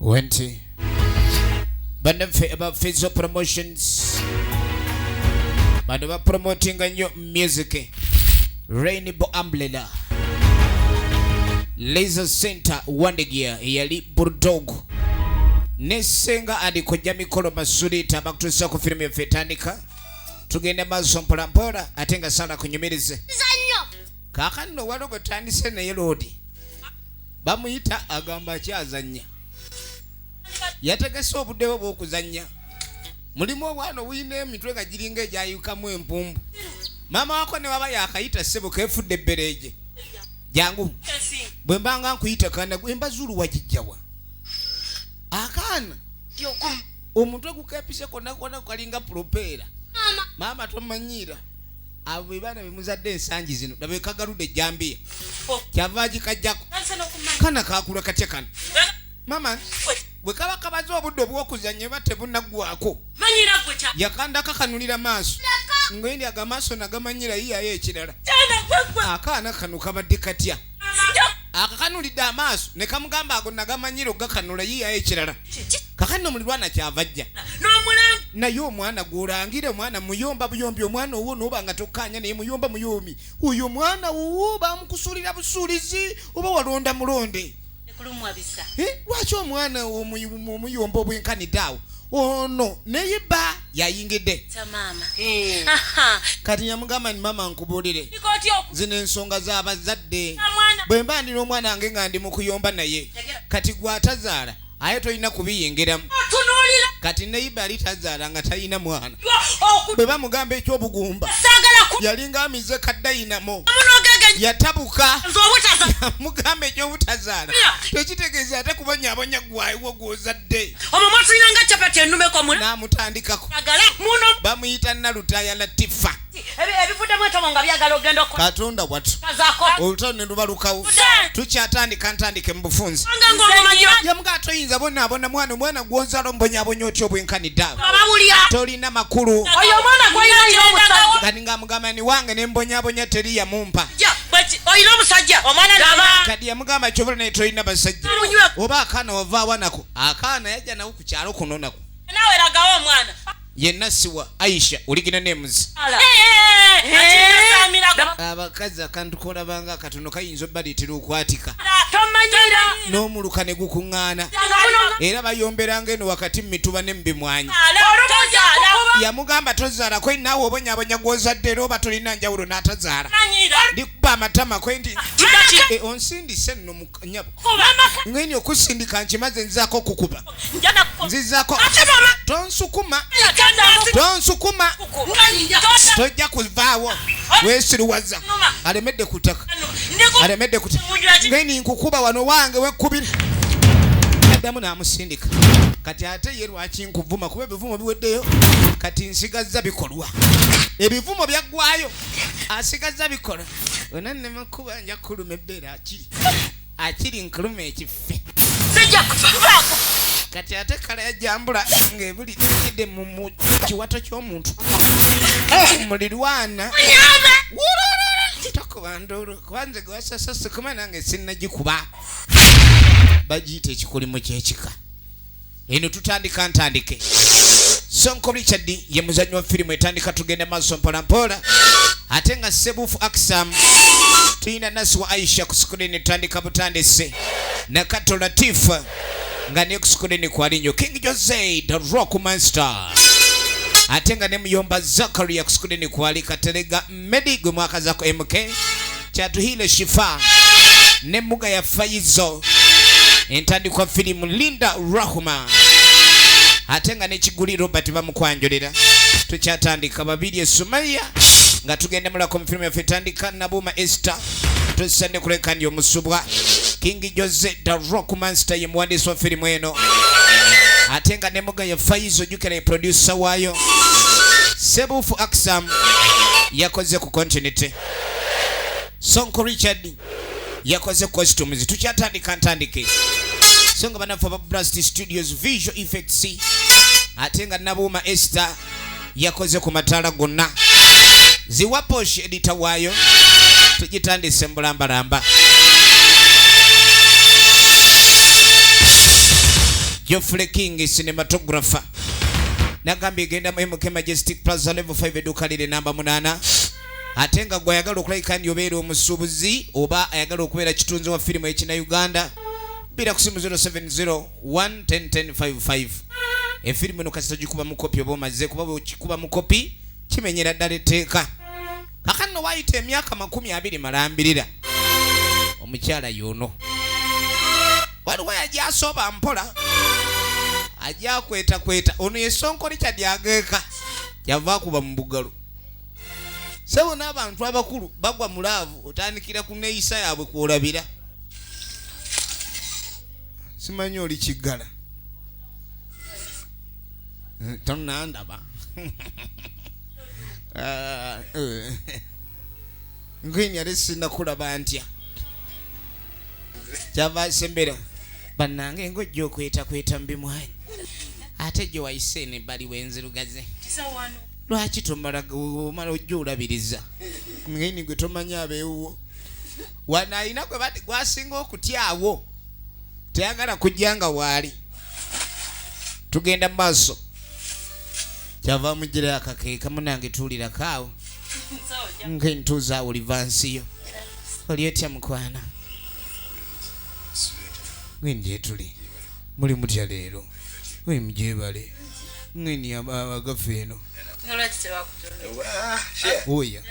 Wenti bannaffe aba Fizo Promotions bano bapromotinga nnyo music. Rainbow Umbrella Laser Center Wandegeya eyali Bulldog ne Ssenga and Kojja Mikolo Masulita abakutuusa ku firimu yaffe etandika. Tugenda maaso mpola mpola ate nga sala kunyumirize. Kaakano nno waliwo gwe tutandise naye loodi bamuyita agamba akyazannya. Yategese obudde bwe bw'okuzannya. Mulimu obwana obulina emitwe nga giringa egyayukamu empumbu. Maama wako ne waba yakayita ssebo keefudde ebbereeje. Jangu. Bwe mbanga nkuyita kaana gwe embazuulu wagijjawa? Akaana omutwe gukeepise konna konna kalinga pulopeera. Maama tomanyiira. Abo be baana be muzadde ensangi zino. Laba ekagaludde ejjambiya. Kyava agikajjako. Kana kakula katya kano? Maama bwe kaba kabaze obudde obw'okuzannya eba tebunaggwako. Yakanda kakanulira maaso. Ng'endi ago amaaso nagamanyira yiyayo ekirala. Akaana kano kabadde katya? Akakanulidde amaaso ne kamugamba ago nagamanyira okugakanula yiyayo ekirala. Kakati no mulirwana kyava ajja. Naye omwana gw'olangira omwana muyomba buyombi omwana owwo n'oba nga tokkaanya naye muyomba muyombi. Oyo omwana wuwo bamukusuulira busuulizi oba walonda mulonde? Lwaki omwana omuyomba obwenkanidde awo? Ono naye bba yayingidde. Kati yamugamba nti maama nkubuulire zino ensonga z'abazadde. Bwe mba ndi n'omwana wange nga ndi mu kuyomba naye kati gwe atazaala aye tolina kubiyingiramu. Kati neyiba ali tazaala nga talina mwana. Bwe bamugamba eky'obugumba yalinga amize ka dayinamo. Yatabuka. Yamugamba eky'obutazaala tekitegeeza ate kubonyabonya gwawo gw'ozadde. N'amutandikako. Bamuyita Nalutaaya Latifa. Ebivuddemu entobo nga byagala ogenda okukola. Katonda watu. Olutalo ne lubalukawo. Tukyatandika ntandike mu bufunze. Yamugaa toyinza bonaabona mwana omwana gw'ozaala omubonyabonya otya obwenkanidde awo. Tolina makulu. Oyo omwana gw'olina alina omusajja. Kati ng'amugamba ni wange ne mbonyabonya teri yamumpa. Olina omusajja. Kati yamugamba ky'obola naye tolina basajja. Oba akaana wavaawa nako. Akaana yajja nako ku kyalo kuno nako. Naawe lagawo omwana. Yenna siwa Aisha oligina names. Abakazi akantu kolabanga akatono kayinza obaleetera okwatika n'omuluka ne gukuŋŋaana era bayomberanga eno wakati mu mituba ne mu bimwanyi. Yamugamba tozaala kwe naawe obonyabonya gw'ozadde era oba tolina njawulo n'atazaala. Ndikuba amatama kwe ndi onsindise nno nyabo. Ngeni okusindika nkimaze nzaako okukuba. Nzizaako. Tonsukuma. Tonsukuma. Tojja kuvaawo. Weesiruwaza. Alemedde ku ttaka. Alemedde ku ttaka. Ngeni nkukuba wano wange wekkubira. Addamu n'amusindika. Kati ate ye lwaki nkuvuma kuba ebivumo biweddeyo. Kati nsigazza bikolwa. Ebivumo byaggwayo. Asigazza bikolwa. Ona nnema kuba nja kuluma ebbeere akiri. Akiri nkuluma ekiffe. Sijja kuvaako. Kati ate kala yajambula ng'ebulidde mu kiwato ky'omuntu. Mulirwana. Tokuba nduulu kuba nze gwe wasasa sikuma nange sinnagikuba. Bagiyita ekikolimo ky'ekika. Eno tutandika ntandike. Sonko Richard ye muzannyi wa firimu etandika tugenda maaso mpola mpola. Ate nga Sebuufu Akisam tulina Nasiwa Aisha ku sikulini etandika butandise. Nakato Latif nga ne ku sikulini kwali nnyo. King Jose the Rock Monster. Ate nga ne Muyomba Zakaria ku sikulini kwali Katerega Medi gwe mwakazaako MK. Kyatuhiile Shifa ne Muga ya Faizo. Entandikwa firimu Linda Rahuma. Ate nga ne Kiguli Robert bamukwanjulira. Tukyatandika babiri e Sumaya nga tugenda mulako mu firimu yaffe etandika Nabuuma Esther. Tusande kulekani omusubwa. King Jose the Rock Monster ye muwandiisi wa firimu eno. Ate nga ne Muga ya Faizo jjukira ye producer waayo. Sebuufu Akisam yakoze ku continuity. Sonko Richard yakoze costumes. Tukyatandika ntandike. So nga bannaffe aba Blast Studios Visual Effects. Ate nga Nabuuma Esther yakoze ku mataala gonna. Ziwa Posh editor waayo. Tugitandise mbulambalamba. Geoffrey King cinematographer nagambye egenda mu MK Majestic Plaza level 5 edduuka liri namba 8. Ate nga gwe ayagala okulabika nti obeera omusuubuzi oba ayagala okubeera kitunzi wa firimu ekina Uganda, bbira ku simu 070 110 1055. Efirimu eno kasita gikuba mu kopi oba omaze, kuba bwekikuba mu kopi kimenyera ddala etteeka. Kaakano waayita emyaka 20 malambirira, omukyala y'ono waliwo yajja asooba mpola, ajja akwetakweta. Ono ye Sonko Richard ageeka yava akuba mu bugalo. Sebo, n'abantu abakulu bagwa mu love, otandikira ku neeyisa yaabwe kwolabira. Simanyi oli kiggala. Tonandaba. Ah, eh. Nkwini ate sinakulaba ntya? Kyava asembera, bannange, ng'ojja okwetakweta mu bimwanyi, ate gye wayise eno ebbali w'enzirugaze. Lwaki tomala omala ojja olabiriza ngeni gwe tomanyi abeewuwo wano alina gwe bati gwasinga okutyawo, teyagala kujja nga waali. Tugenda mu maaso, kyava amugirayo akakeeka. Munange, tuulirako awo nkentuuza awo livansiyo. Oli otya mukwana? Ngeni gyetuli, muli mutya leero? Mujebale ngeni agafa eno. Oya,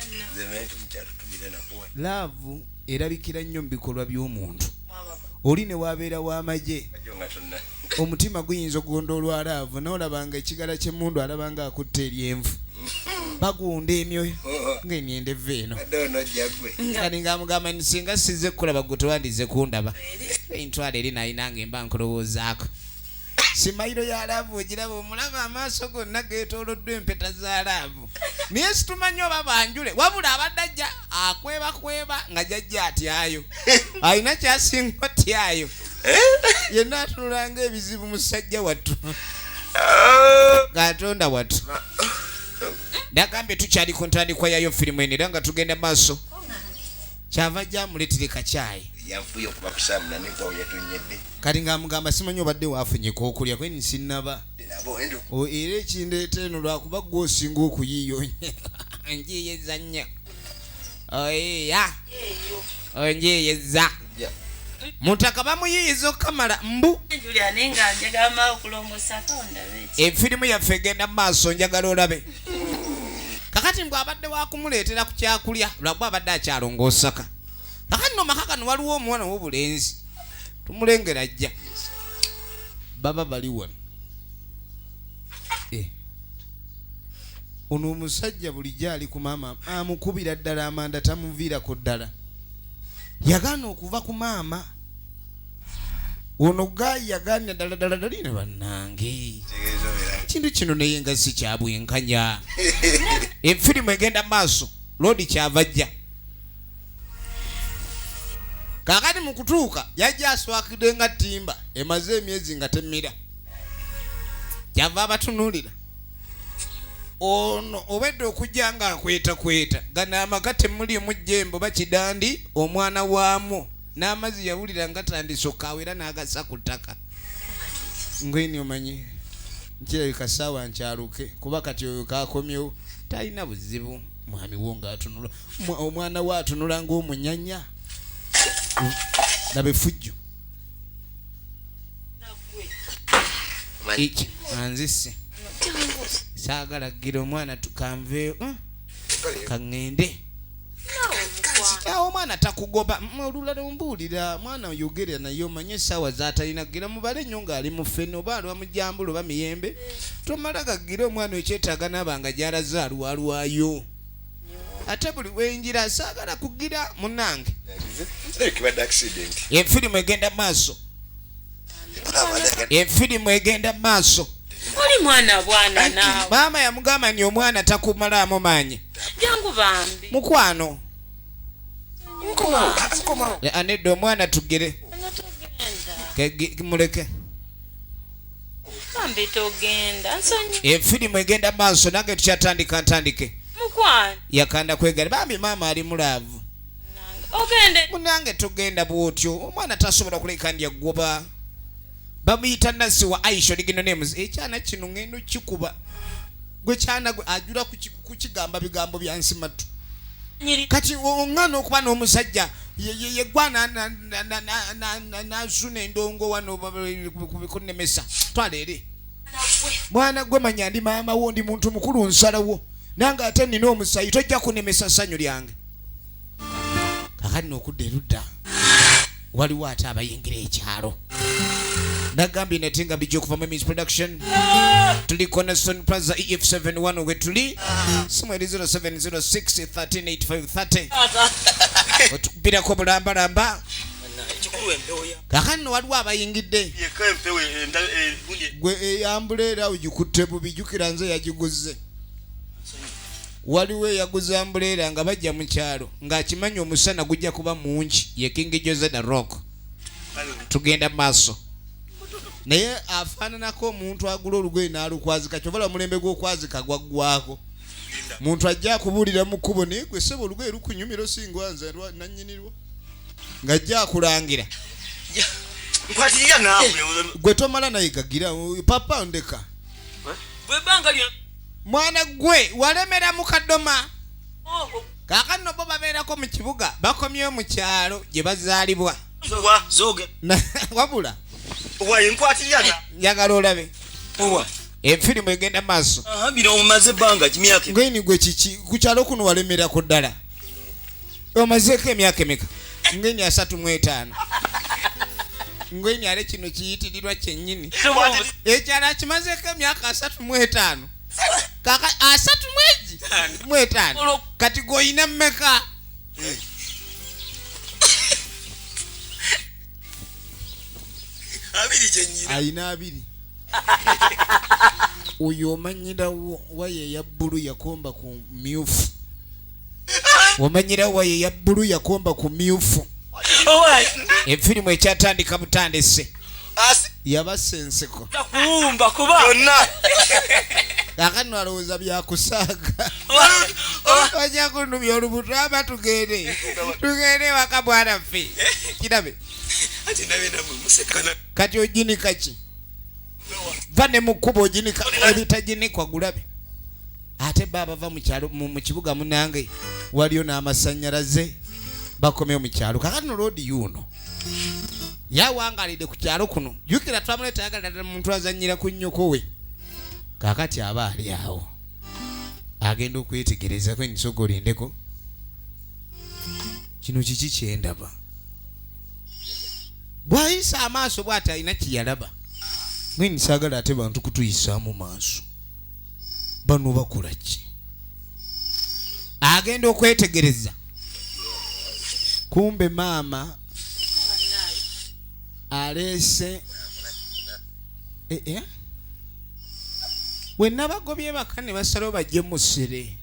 love erabikira nnyo mu bikolwa by'omuntu. Oli ne wabeera w'amagye, omutima guyinza okugonda olwa love, n'olabanga ekigala ky'emmundu, alabanga akutte eryenvu, bagunda emyoyo ng'emyenda eva eno. Kati ng'amugamba nti singa sizze kukulaba gwe tewandize kundaba, entwala eri nayinange mba nkulowoozaako. Smile ya love ogiraba, omulaba amaaso gonna geetooloddwa empeta za love, naye situmanyi oba banjule. Wabula abadde ajja akwebakweba nga jajja atyayo, alina kyasinga otyayo, yenna atunulanga ebizibu. Musajja wattu, Katonda wattu. Nagambye tukyali ku ntandikwa yayo firimu eno era nga tugenda maaso. Kyava ajja amuleetera kacyayi. Yanfuye okuba ku saa 8 nkwawo yatonyedde. Kati ng'amugamba, simanyi obadde waafunyeko okulya kweni sinnaba. Nabo endu. Era ekindeeta eno lwakuba gwe osinga okuyiiyonya, njiiyeza nnyo, oyiiya onjiiyeza. Mutaka bamuyiiyiza okukamala mbu. Julia, naye nga njagala okulongosako ndabe eki. Efirimu yaffe egenda mu maaso, njagala olabe. Kakati mbw abadde wakumuleetera ku kyakulya lwakuba abadde akyalongoosaka. Kakati no maka gano waliwo omwana w'obulenzi tumulengera ajja, baba bali wano. Eh. Ono omusajja bulijjo ali ku maama, amukubira ddala amanda, tamuviirako ddala, yagaana okuva ku maama. Ono guy yagaana ddala ddala ddala ino. Bannange, ekintu kino naye nga si kyabwenkanya. Efirimu egenda maaso, loodi kyava ajja. Kaakati mu kutuuka yajja aswakidde nga ttimba emaze emyezi nga temmira. Kyava abatunuulira ono obwedde okujja nga akwetakweta gano amaka temulimu jjembo bakidandi, omwana waamwo n'amazzi yawulira nga tandise okaawa era n'agasa ku ttaka. Ngweni omanyi nkirabika saawa nkyaluke, kuba kati oyo kakomyewo talina buzibu. Mwami wo ng'atunula, omwana we atunula ng'omunyanya. Laba effujjo. Iki anzise, saagala gira omwana tukanveeyo. Kaŋŋende. Awo omwana takugoba. Olulala ombuulira mwana oyogera naye, omanye essaawa z'atalina gira mubale nnyo ng'ali mu ffene oba alwa mu jambula oba miyembe. Tomala gagira omwana ekyetaaga naaba nga gy'alaze alwalwayo, ate buli wenjira saagala kugira munnange. Kibadde accident. Efirimu egenda maaso, efirimu egenda maaso. Oli mwana bwana naawe. Maama yamugamba nti omwana takumalaamu maanyi. Jangu bambi. Mukwano. Anedde omwana tugere. Togenda. Muleke. Bambi togenda, nsonyi. Efirimu egenda maaso, nange tukyatandika ntandike. Mukwano. Yakanda kwegala bambi, maama ali mu love. Ogende. Munange, togenda bwotyo, omwana tasobola kuleka ndya ggoba. Bamuyita Nasiwa Aisha original names. Ekyana kino ngendo kikuba gwe kyana gwe ajula kukigamba bigambo bya nsimatu. Kati ongana okuba n'omusajja yegwa nazuna endongo wano kunemesa twala eri mwana gwe manya ndi maama wo, ndi muntu mukulu nsalawo nange ate nina omusayi, tojja kunemesa ssanyu lyange. Kakati nokudda erudda waliwo ate abayingira ekyalo. Nagambye nate nga bijja okuva mu Miss Production, tuli Cornerstone Plaza EF71 we tuli, simu eri 0706 138530 otukubirako bulambalamba. Kakati no waliwo abayingidde gwe eyambuleera ogikutte bubi, jjukira nze yagiguze. Waliwo eyaguze ambuleera nga bajja mu kyalo ng'akimanyi omusana gujja kuba mungi, ye King Jose the Rock. Tugenda maaso naye afaananako omuntu agula olugoye n'alukwazika, kyova lwa mulembe gw'okwazika gwaggwako. Muntu ajja akubuulira mu kkubo, naye gwe ssebo olugoye lukunyumira osingwa nze nannyinirwa, ng'ajja akulangira. Nkwatirira naawe. Gwe tomala naye gagira papa ndeka. Mwana gwe walemera mu kadoma. Kaakano bo babeerako mu kibuga, bakomyewo mu kyalo gye bazaalibwa. Wabula njagala olabe efirimu egenda maaso. Ngeni gwe kiki ku kyalo kuno walemerako ddala, omazeeko emyaka emeka? Ngeni 35. Ngeni ale kino kiyitirirwa kyennyini, ekyalo akimazeeko emyaka 35, kaka asatu mwegi mwetaano, kati gweoyina mmeka? Ayina 20. Oyo omanyirawo waya eya bbulu yakomba ku myufu, omanyirawo waya eya bbulu yakomba ku myufu. Efirimu ekyatandika butandise yabassa enseko kakano alowooza byakusaaga, ojja kunumya olubuto aba tugende tugende waka bwana ffe kirabe. Kati oginika ki? Va ne mu kkubo oginika ebitaginikwa gulabe. Ate ba bava mu kyalo mu kibuga munange waliyo n'amasannyalaze, bakomyewo mu kyalo. Kakati no loodi yuno yawangalidde ku kyalo kuno, jjukira twamuleeta ayagala ddala muntu azannyira ku nnyoko we. Kakati aba ali awo agenda okwetegerezako ensooka olindeko kino kiki kyendaba. Bw'ayisa amaaso bw'ati alina kye yalaba. Mwini saagala ate bantu kutuyisaamu maaso, bano bakola ki? Agenda okwetegereza, kumbe maama aleese bwe nabagobye baka ne basalawo bajje musere.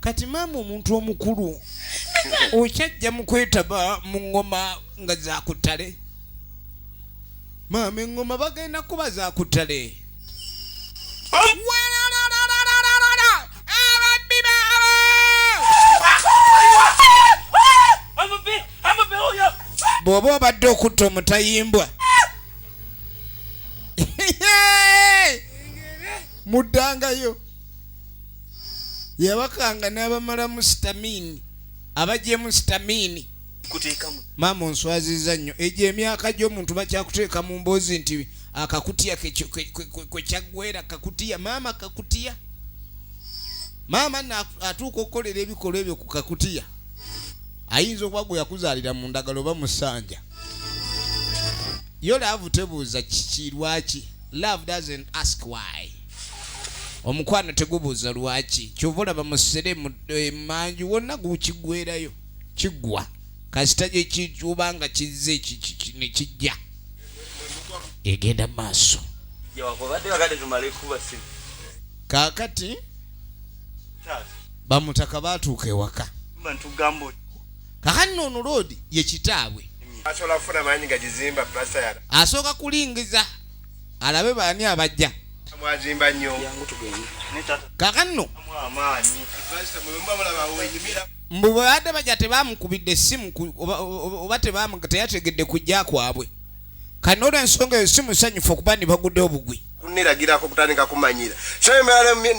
Kati maama omuntu omukulu okyajja mu kwetaba mu ngoma nga za ku ttale. Maama engoma bagenda kuba za ku ttale. Ababbi bw'oba obadde okutta omutayimbwa muddangayo yabakanga n'abamalamu stamina, abagyemu stamina. Maama onswaziza nnyo, egyo emyaka gy'omuntu bakyakuteeka mu mboozi nti akakutiya kwe kyaggwera kakutiya. Maama kakutiya, maama nno atuuka okukolera ebikolwa ebyo ku kakutiya, ayinza okuba gwe yakuzaalira mu ndagala oba mu ssanja. Yo love tebuuza kiki lwaki, love doesn't ask why. Omukwano tegubuuza lwaki, kyova olaba musere manju wonna gukigwerayo kiggwa kasita gye kikuba nga kizze ne kijja egenda mu maaso. Kaakati bamutaka baatuuka ewaka. Kakati noono loodi ye kitaabwe asooka kulingiza alabe baani abajja. Kakati nno mbu bwe bajja tebamukubidde essimu oba teyategedde kujja kwabwe. Kano olw'ensonga eyo si musanyufu okuba ni bagudde obugwi. Kuniragirako kutandika kumanyira.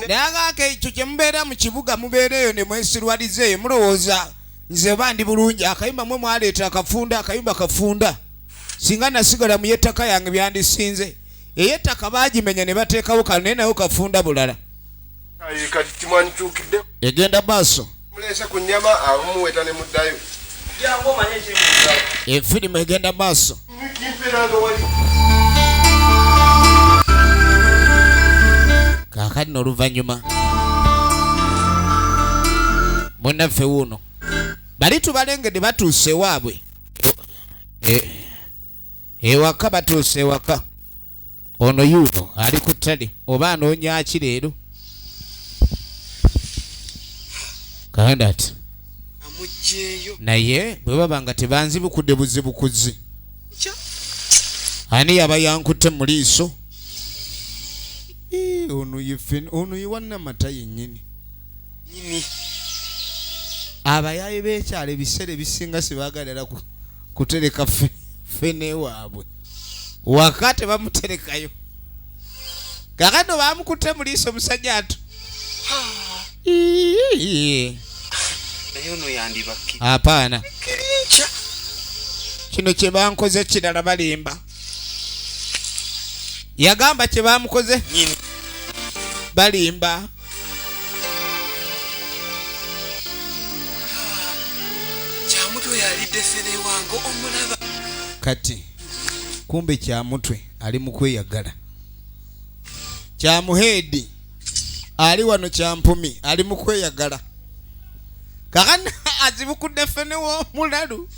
Naye ekyo kye mubeera mu kibuga, mubeera eyo ne mwesirwaliza eyo, mulowooza nze oba ndi bulungi. Akayumba mwe mwaleeta akafunda, akayumba kafunda. Singa nasigala mu y'ettaka yange byandisinze. Ey'ettaka baagimenya ne bateekawo kano, naye nayo kafunda bulala. Kati timwanituukidde. Egenda maaso. Muleese ku nnyama, awo muweta ne muddayo. Jangu omanye ekiri mu nsawo. Efirimu egenda maaso. Kimpeeranga wali. Kaakati n'oluvannyuma munnaffe wuuno bali tubalengedde batuuse ewaabwe. Ewaka batuuse ewaka. Ono yuuno ali ku ttale, oba anoonya ki leero? Kanda ati Amugjeeyo. Naye bwe baba nga tebanzibukudde buzibukuzi, ani yaba yankutte mu liiso? Ii, ono ye ono ye wannamata yennyini. Nyini. Abayaaye b'ekyalo ebiseera ebisinga sibaagala kutereka ffene waabwe waka, tebamuterekayo. Kakano bamukutte mu liiso musajja atu. Ii. Naye ono yandibakki. Apaana. Kirinca. Kino kye bankoze kirala, balimba. Yagamba kye bamukoze Nyini. balimba. Kyamutwe yalidde ffene wange omulaba. Kati kumbe Kyamutwe ali mu kweyagala, Kyamuheedi ali wano, Kyampumi ali mu kweyagala. Kakana azibukudde ffene w'omulalu.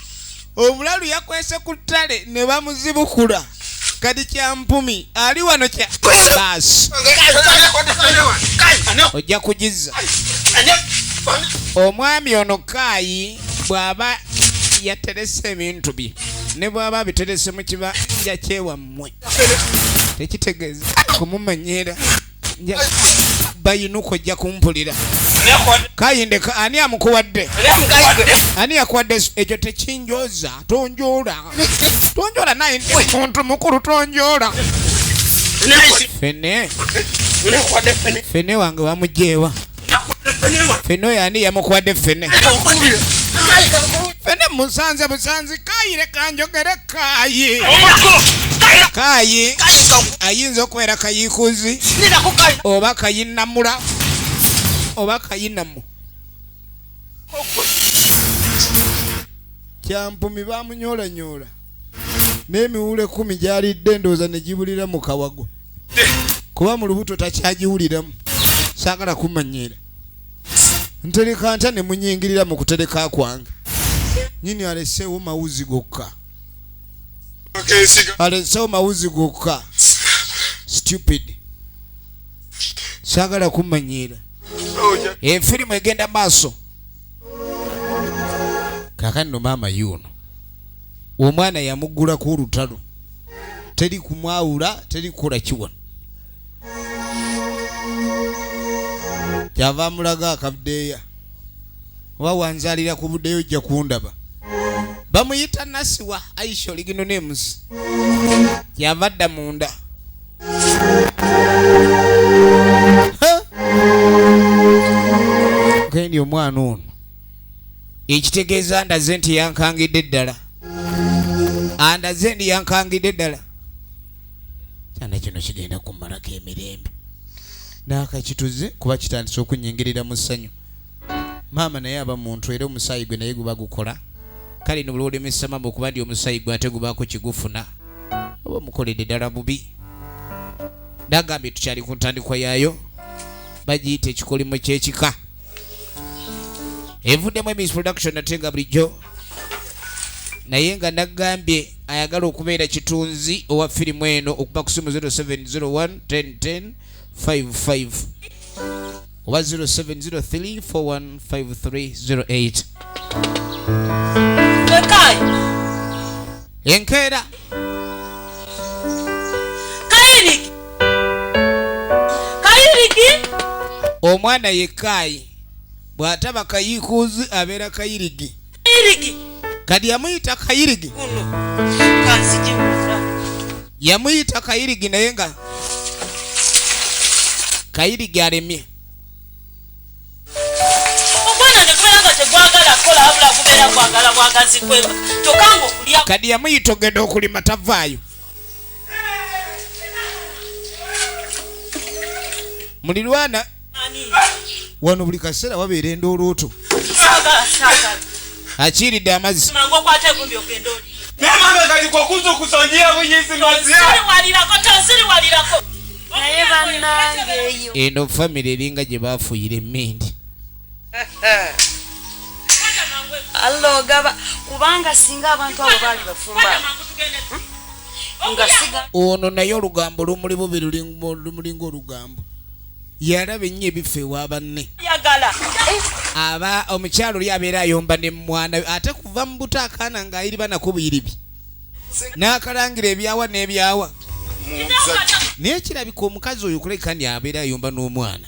Omulalu yakwese ku ttale ne bamuzibukula. Kati Kyampumi ali wano, kya baasi ojja kugizza. Omwami ono Kaayi bw'aba yaterese ebintu bye, ne bw'aba abiterese mu kibanja kyewammwe, tekitegeeza kumumanyiira. Bayinuka, ojja kumpulira. Kayindeka, ani amukuwadde? Ani yakuwadde? Ekyo tekinjoza. Tonjoola, tonjoola, naye ndi muntu mukulu, tonjoola. Fene, fene wange wamugyewa? Fene oyo ani yamukuwadde? Fene, fene musanze busanzi. Kayire kanjogere. Kayi, Kayi ayinza okubeera Kayikuzi oba Kayinamula oba Kayinamu. Kyampumi bamunyoolanyoola n'emiwulo 10 gyalidde, endowooza ne gibulira mu kawago, kuba mu lubuto takyagiwuliramu. Saagala kumanyiira. Ntereka ntya ne munyingirira mu kutereka kwange? Nyini aleseewo mawuzi gokka, aleseewo mawuzi gokka. Stupid, saagala kumanyiira. Efirimu egenda maaso. Kakati no maama yuno omwana yamuggulako olutalo, teri kumwawula, teri kukola kiwano. Kyava amulaga akabdeeya, oba wanzaalira ku buddeyo, ojja kundaba. Bamuyita Nasiwa Aisha Oligino Nemusi. Kyava adda munda. Ha! Gendi omwana ono ekitegeeza ndaze nti yankangidde ddala, andaze nti yankangidde ddala. Kyana kino kigenda kumalako emirembe n'akakituze, kuba kitandise okunyingirira mu ssanyu. Maama naye aba muntu, era omusaayi gwe naye guba gukola. Kale no buli olemesa maama okuba ndi omusaayi gwe ate gubaako kigufuna, oba omukoledde ddala bubi. Nagambye tukyali ku ntandikwa yaayo, bagiyita Ekikolimo ky'Ekika, evuddemu Emis Production. Ate nga bulijjo naye nga nagambye ayagala okubeera kitunzi owa firimu eno, okuba ku simu 0701 1010 55 oba 0703 415308. Lekayi. Enkeera. Kayirigi. Kayirigi. Omwana ye Kaayi, bw'ataba Kayiikuuzi abeera Kayirigi. Kayirigi. Kati yamuyita Kayirigi. Kuno. Kansijibuza. Yamuyita Kayirigi naye nga Kayirigi alemye. Ogwana ne gubeera nga tegwagala kukola, wabula gubeera gwagala bwagazi kweba kyokka ng'okulya. Kadi yamuyita ogenda okulima, tavaayo. Mulirwana Ani? wano buli kaseera wabeera endoolooto. Saagala, saagala. Akiiridde amazzi. Mangu okwata egumbi ogenda oli. Mama kati kwakuzokusanyia buyizi mazia. Tonsiriwalirako, tonsiriwalirako. Naye bannange eyo. Eno famire eringa gye bafuuyira emmindi. Allah ogaba, kubanga singa abantu abo baali bafumba nga siga. Ono naye olugambo lumuli bubi, lumulinga olugambo. Yalaba ennyo ebifo ewa banne. Yagala. Aba omukyalo oli abeera ayomba ne mwana we, ate kuva mu buto akaana ng'ayiriba nako buyiribi n'akalangira ebyawa n'ebyawa. Naye kirabika omukazi oyo kuleka ndi abeera ayomba n'omwana,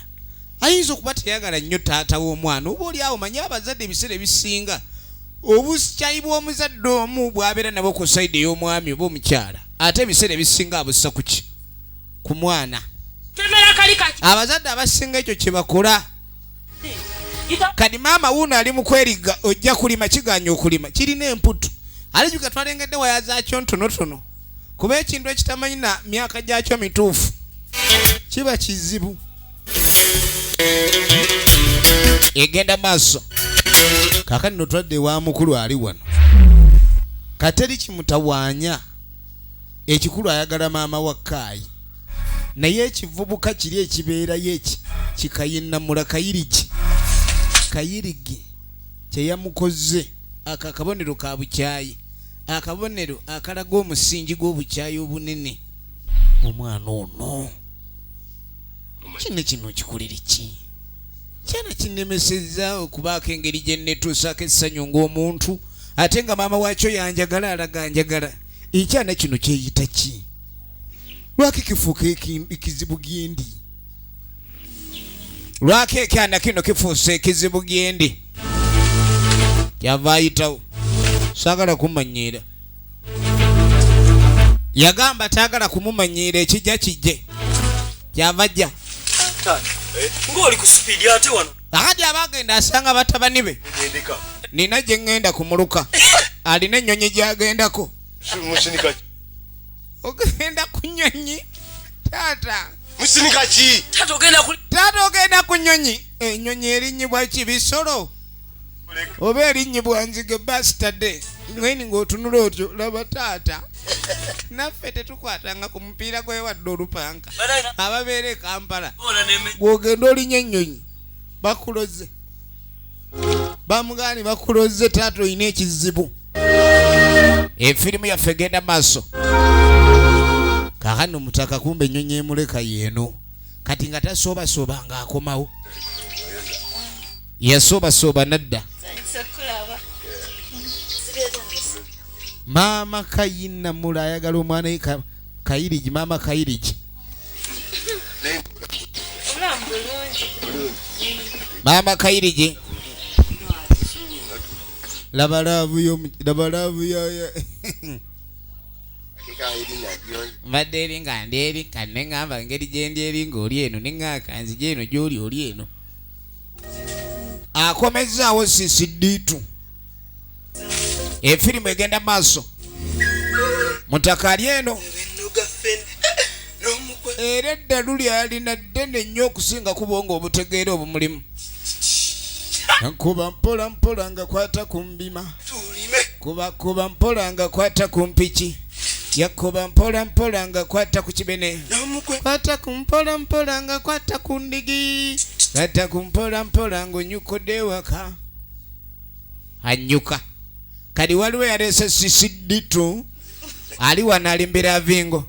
ayinza okuba teyagala nnyo taata w'omwana, oba oli awo. Manye abazadde ebiseera ebisinga obukyayi bw'omuzadde omu bw'abeera nabo ku side ey'omwami oba omukyala, ate ebiseera ebisinga abussa ku ki? Ku mwana. Temera kali kaki. Abazadde abasinga ekyo kye bakola. Kati maama wuuno ali mu kweriga, ojja kulima, kiganya okulima, kirina emputu. Ate juga twalengedde waya zaakyo ntonotono, kuba ekintu ekitamanyi na myaka gyakyo mituufu kiba kizibu. Egenda maaso. Kaakati nno twadde ewa mukulu ali wano, kateri kimutawaanya. Ekikulu ayagala maama wa Kaayi, naye ekivubuka kiri ekibeerayo eki kikayinamula Kayirigi. Kayirigi kyeyamukoze ako akabonero ka bukyayi, akabonero akalaga omusingi gw'obukyayi obunene. Omwana ono kino kino kikulire ki kyana kinnemesezza okubaako engeri gye netuusaako essanyu ng'omuntu, ate nga maama waakyo yanjagala, alaga njagala. Ekyana kino kyeyita ki? Lwaki kifuuka ekizibu gyendi? Lwaki ekyana kino kifuuse ekizibu gyendi? Kyava ayitawo, saagala kumanyiira. Yagamba taagala kumumanyiira, ekijja kijje. Kyava ajja. Ng'oli ku speed ate wano. Akati aba agenda asanga batabani be. Ngendeka. Nina gye ŋŋenda kumuluka, alina ennyonyi gy'agendako. Musinika. Ogenda ku nnyonyi, taata? Musinika ki? Taata, ogenda ku Taata, ogenda ku nnyonyi? Ennyonyi erinnyibwa ki? Bisolo oba erinnyibwa nzige? Bastard ngeni ng'otunula otyo. Laba taata, naffe tetukwatanga ku mupiira gwewadde olupanka ababeera e Kampala. Gwogenda olinya ennyonyi, bakuloze, bamugaani, bakuloze. Taata, olina ekizibu. Efirimu yaffe egenda maaso. Kakano mutaka kumbe ennyonyi emuleka yeeno. Kati nga tasoobasooba ng'akomawo, yasoobasooba nadda. Okulaba. Maama Kayinamula ayagala omwana we Kayirigi. Maama Kayirigi. Obulamu bulungi. Maama Kayirigi, laba love yo, laba love yo. Mbadde eri nga ndi eri kane ŋŋamba engeri gye ndi eri ng'oli eno, ne ŋŋamba kanzije eno gy'oli oli eno. Akomezzaawo sisidiitu. Efirimu egenda maaso. Mutaka ali eno, era eddalu lyalina ddene nnyo okusinga kubonga obutegeera obumulimu. Kuba mpola mpola nga kwata ku mbima, kuba kuba mpola nga kwata ku mpiki, yakuba mpola mpola nga kwata ku kibene, kwata ku mpola mpola nga kwata ku ndigi, kwata ku mpola mpola ng'onyukodde ewaka. Anyuka. Kati waliwo yaleese sisiditu ali wano alimbira avingo.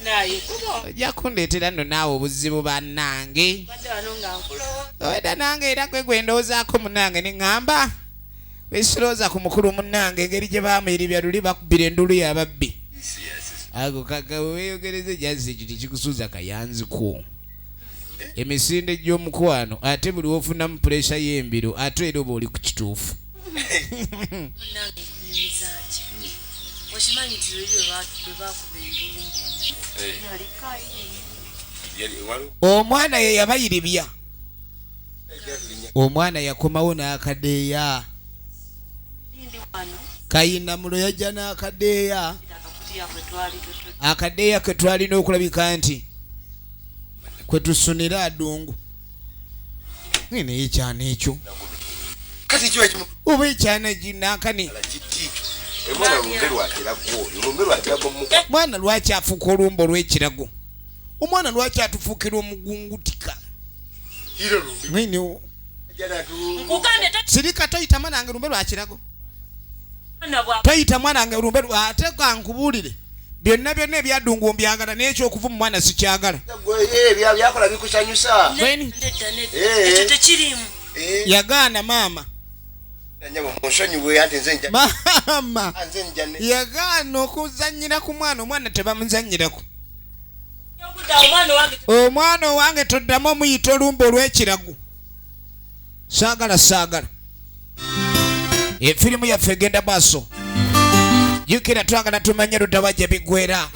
Naye kuba Ojja kundeetera nno naawe obuzibu, bannange. Badde wano nga nkulowooza. Oeda nange era gwe gwendowoozaako munnange, ne ŋŋamba wesirowooza ku mukulu munnange, engeri gye baamuyiribya luli bakubira endulu y'ababbi. Ago kaka weeyogereze jazzi, ekyo tekikusuuza kayanziko. Emisinde gy'omukwano, ate buli wofunamu pressure y'embiro, ate era oba oli ku kituufu. Munnange, nkunyumiza ki? Okimanyi nti luli lwe baakuba enduulu yali kayi. Omwana ye yabayiribya. Omwana yakomawo n'akadeeya. Kayinamulo yajja n'akadeeya. Akadeeya ke twalina okulabika nti kwe tusunira adungu. Naye ekyana ekyo. Oba ekyana ginaakani. Mwana lwaki afuuka olumbe olw'ekirago? Omwana lwaki atufuukira omugungutika? Sirika toyita mwana wange lumbe lwa kirago. Toyita mwana wange lumbe ate kankubuulire. Byonna byonna ebyadungu mbyagala naye eky'okuvuma mwana sikyagala. Byakola bikusanyusa. Ekyo tekiriimu. Yagaana maama. Maama yagaana okuzannyira ku mwana, omwana tebamuzannyirako. Omwana owange toddamu omuyita olumbe olw'ekirago. Saagala saagala. Efirimu yaffe egenda maaso. Jjukira twagala tumanye luddawa gye biggweera.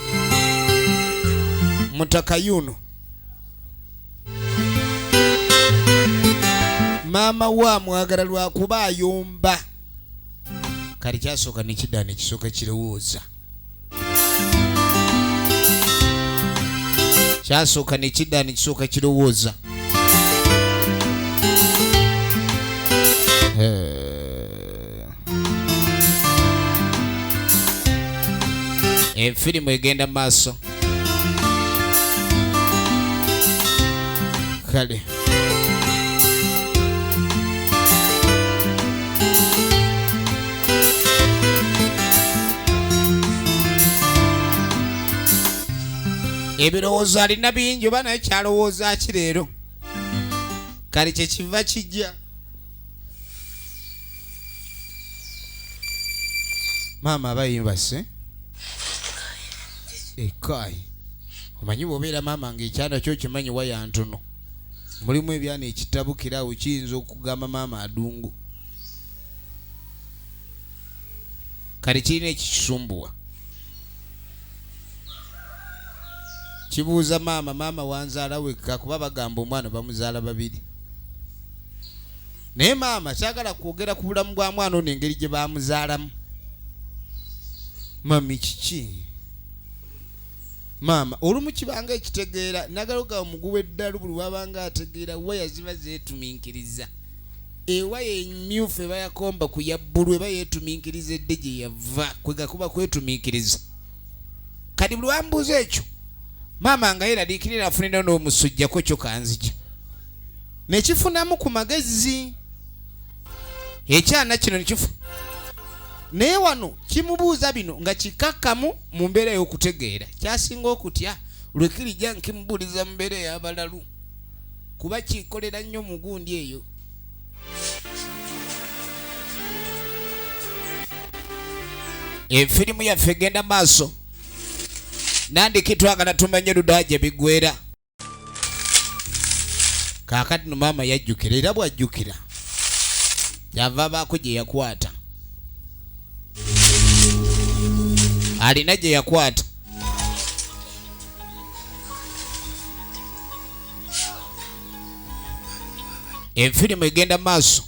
Mutaka yuno. Maama wa mwagala lwakuba ayomba. Kale kyasooka ne kidda ne kisooka kirowooza. Kyasooka ne kidda ne kisooka kirowooza. Efirimu egenda maaso. Kale. Ebirowoozo alina bingi oba naye kyalowooza ki leero? Kale kye kiva kijja. Maama aba yeebase. Ekaayi. Omanyi bw'obeera maama ng'ekyana kyo kimanyi waya ntono. Mulimu ebyana ekitabukira awo kiyinza okugamba maama adungu. Kale kirina ekikisumbuwa. Kibuuza maama, maama wanzaala wekka kuba bagamba omwana bamuzaala babiri. Naye maama kyagala kwogera ku bulamu bwa mwana ono engeri gye bamuzaalamu. Mami kiki? Maama olumu kibanga ekitegeera nagaloga omuguwa eddalu buli wabanga ategeera waya ziba zeetuminkiriza. Ewaya emyufu eba yakomba ku ya bbulu eba yeetuminkiriza edde gye yava kwega kuba kwetuminkiriza. Kati buli wambuuza ekyo maama nga yeeraliikirira afunira n'omusujjako kyo kanzija. Ne kifunamu ku magezi. Ekyana kino ne kifu. Naye wano kimubuuza bino nga kikakkamu mu mbeera ey'okutegeera. Kyasinga okutya lwe kirijja nkimubuuliza mu mbeera ey'abalalu. Kuba kikolera nnyo mu gundi eyo. Efirimu yaffe egenda maaso. Nandiki twagala tumanye ludda gye biggweera. Kaakati no maama yajjukira era bw'ajjukira kyava abaako gye yakwata. Alina gye yakwata. Efirimu egenda maaso.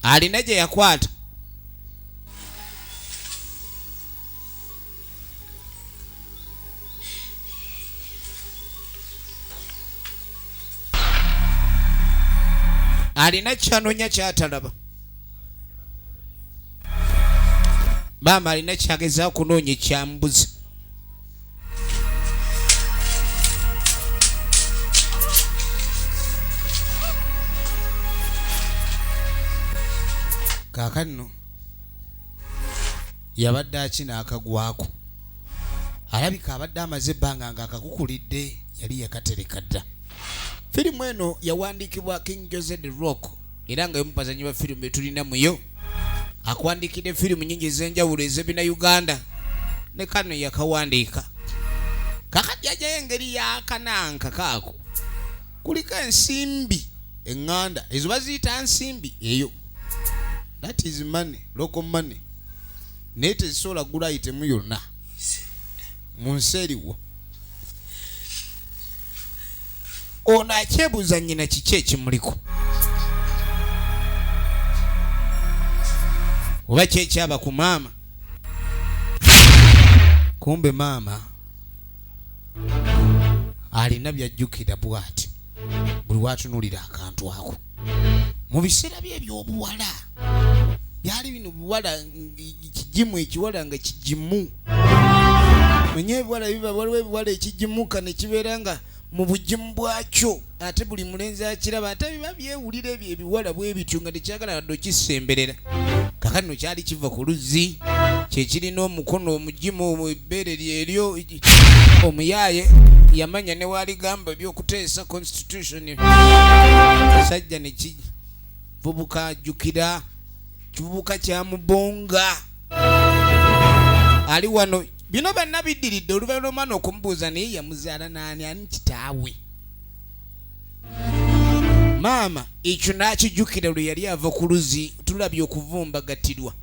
Alina gye yakwata. Alina kyanonya kyatalaba. Maama alina kyagezaako kunoonya ekyambuzi. Kaakano yabadde akina akagwako. Alabika abadde amaze ebbanga ng'akakukulidde yali yakatereka dda. Firimu eno yawandiikibwa King Jose The Rock era nga y'omu bazannyi ba firimu be tulina muyo. Akuwandiikidde firimu nnyingi ez'enjawulo ez'ebina Uganda. Ne kano yakawandiika. Kakati ajjayo engeri yakananka kaako kuliko ensimbi eŋŋanda ezo baziyita nsimbi eyo, that is money, local money, naye tezisobola kugula itemu yonna mu nsi eriwo. Ono akyebuuza nnyina kiki ekimuliko oba kyekyaba ku maama. Kumbe maama alina byajjukira bw'ati buli watunulira akantu ako mu biseera bye ebyobuwala byali bino biwala kigimu ekiwala nga kigimu manye ebiwala biba waliwo ebiwala ekigimuka ne kibeera nga mu bugimu bwakyo ate buli mulenzi akiraba ate biba byewulira ebyo ebiwala bwe bityo nga tekyagala wadde okisemberera. Kakati no kyali kiva ku luzzi kyekirina omukono omugimu ebbeere lyeryo omuyaaye yamanya ne waligamba ebyokuteesa constitution sajja ne kivubuka ajjukira kivubuka kya mubonga ali wano. Bino byonna biddiridde oluvannyuma lw'omwana okumubuuza naye yamuzaala naani ani kitaawe. Maama ekyo n'akijjukira lwe yali ava ku luzzi tulabye okuvumbagatirwa.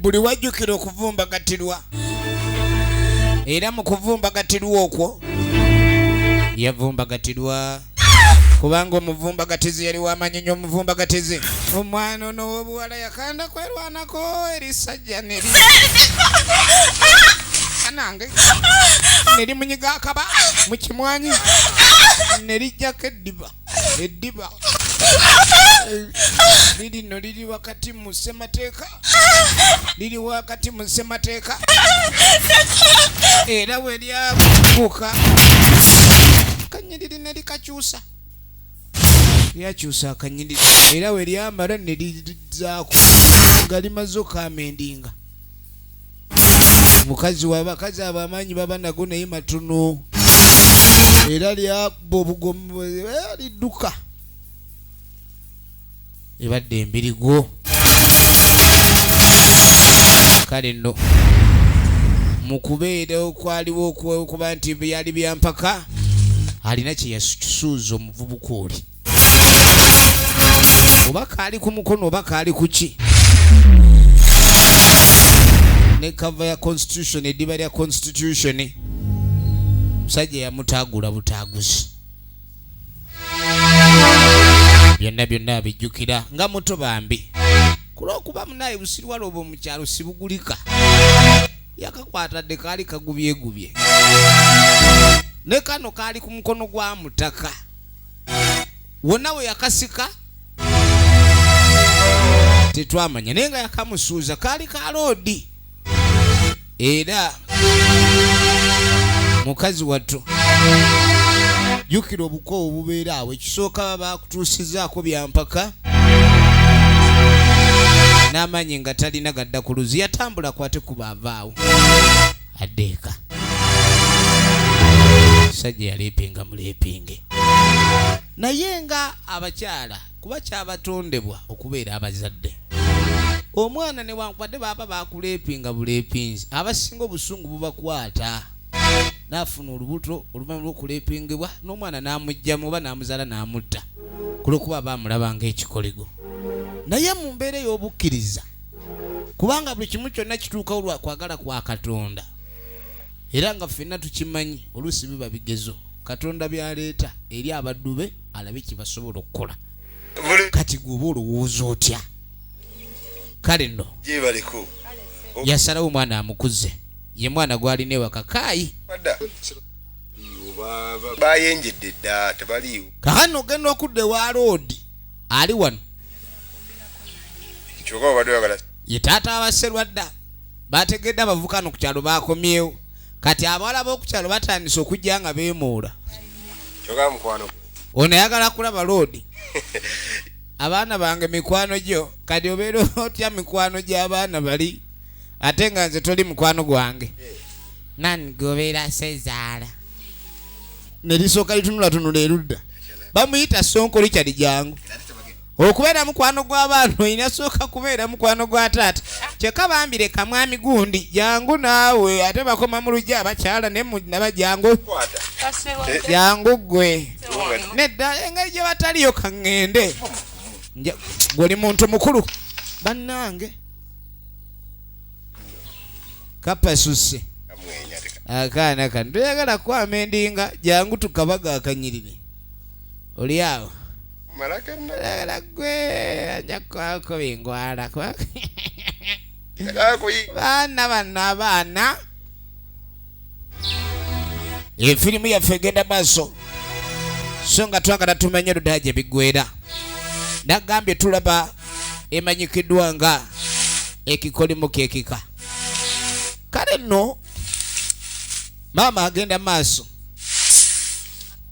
Buli wajjukira okuvumbagatirwa era mu kuvumbagatirwa okwo yavumbagatirwa kubanga omuvumbagatizi yali wamanyi nnyo omuvumbagatizi. Omwana ono ow'obuwala yakanda kwerwanako erisajja neri anange nerimunyiga akaba mu kimwanyi nerijjako eddiba eddiba lirino liri wakati mu ssemateeka liri wakati mu ssemateeka era bwe lyabuuka kanyiriri ne likakyusa lyakyusa akanyiriri era we lyamala ne lizaako nga limaze okamendinga. Omukazi w'abakazi abo amaanyi baba nago naye matono era lyabba obugomu lidduka ebadde embirigo. Kale nno mu kubeera okwaliwo okuba nti byali byampaka alina kye yasuuza omuvubuka oli oba kaali ku mukono oba kaali ku ki ne kava ya constitution eddiba lya constitution musajja yamutaagula butaaguzi byonna byonna abijjukira nga muto bambi kulwokuba munaye busirwala obwo mu kyalo sibugulika yakakwatadde kaali kagubyegubye ne kano kaali ku mukono gwa mutaka wonna we yakasika tetwamanya naye nga yakamusuuza kaali ka loodi era mukazi wattu jjukira obukoowu bubeera awo ekisooka baba bakutuusizaako byampaka n'amaanyi nga talina gadda ku luzzi yatambula kwate kuba avaawo adda eka. Sajja yaleepinga muleepinge naye nga abakyala kuba kyabatondebwa okubeera abazadde omwana newankubadde baba bakuleepinga buleepinzi abasinga obusungu bubakwata n'afuna olubuto oluvannyuma lw'okuleepingibwa n'omwana n'amuggyamu oba n'amuzaala n'amutta kulwokuba aba amulaba ng'ekikoligo. Naye mu mbeera ey'obukkiriza kubanga buli kimu kyonna kituukawo lwa kwagala kwa Katonda era nga ffenna tukimanyi oluusi biba bigezo Katonda by'aleeta eri abaddu be alabe kye basobola okukola. Kati gwe oba olowooza otya? Kale nno yasalawo omwana amukuze ye mwana gw'alina ewaka kaayi. Bayenjedde dda tebaliiwo. Kaakano ogenda okudda ewa Loodi ali wano. Kyokka obadde oyagala. Ye taata wa Sserwadda bategedde abavubuka no ku kyalo bakomyewo kati abawala b'oku kyalo batandise okujja nga beemoola. Kyokka mukwano. Ono ayagala kulaba Loodi. Abaana bange mikwano gyo kati obeera otya mikwano gy'abaana bali ate nga nze toli mukwano gwange. Nani gobeera sezaala ne lisooka litunulatunula erudda bamuyita Sonko Richard jangu okubeera mukwano gw'abaana olina sooka kubeera mukwano gwa taata. Kyokka bambire kamwami gundi jangu naawe, ate bakoma mu lujja abakyala ne naba jangu. Jangu ggwe. Nedda engeri gye bataliyo kaŋŋende. Gwe muntu mukulu. Bannange. Kapasuse. Akaana kano toyagala kwama endinga, jangu tukabaga akanyiriri. Oli awo. Ayagala gwe ajja kukwako bingwala. Baana bano abaana. Efirimu yaffe egenda maaso. So nga twagala tumanye ludda gye biggweera. Nagambye tulaba emanyikiddwa nga ekikolimo ky'ekika. Kale nno maama agenda maaso.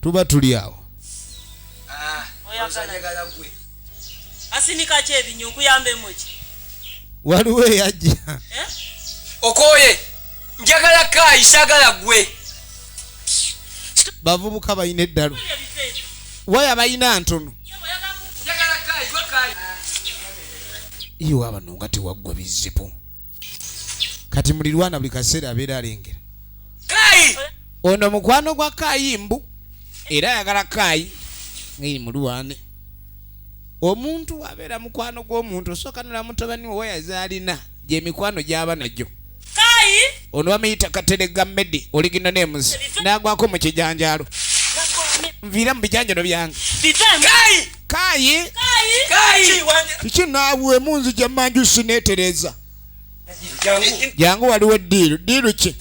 Tuba tuli awo. Asinika ki ebinyu nkuyambemu ki? Waliwo eyajja. Okoye njagala kaayi saagala ggwe. Bavubuka balina eddalu. Waya balina ntono. Iwe abano nga tewaggwa bizibu. Kati mulirwana buli kaseera abeera alengera. Kaayi! Ono mukwano gwa Kaayi mbu era ayagala Kaayi ng'eri mulwane. Omuntu abeera mukwano gw'omuntu osooka nula mutabani we waya z'alina gy'emikwano gy'aba nagyo. Kaayi! Ono bamuyita Kateregga Medi oligino n'emuzi n'agwako mu kijanjaalo. Nviira mu bijanjalo byange. Kaayi! Kaayi! Kaayi! Kiki naawe munzija manju sineetereza. Jangu waliwo eddiiru. Ddiiru ki?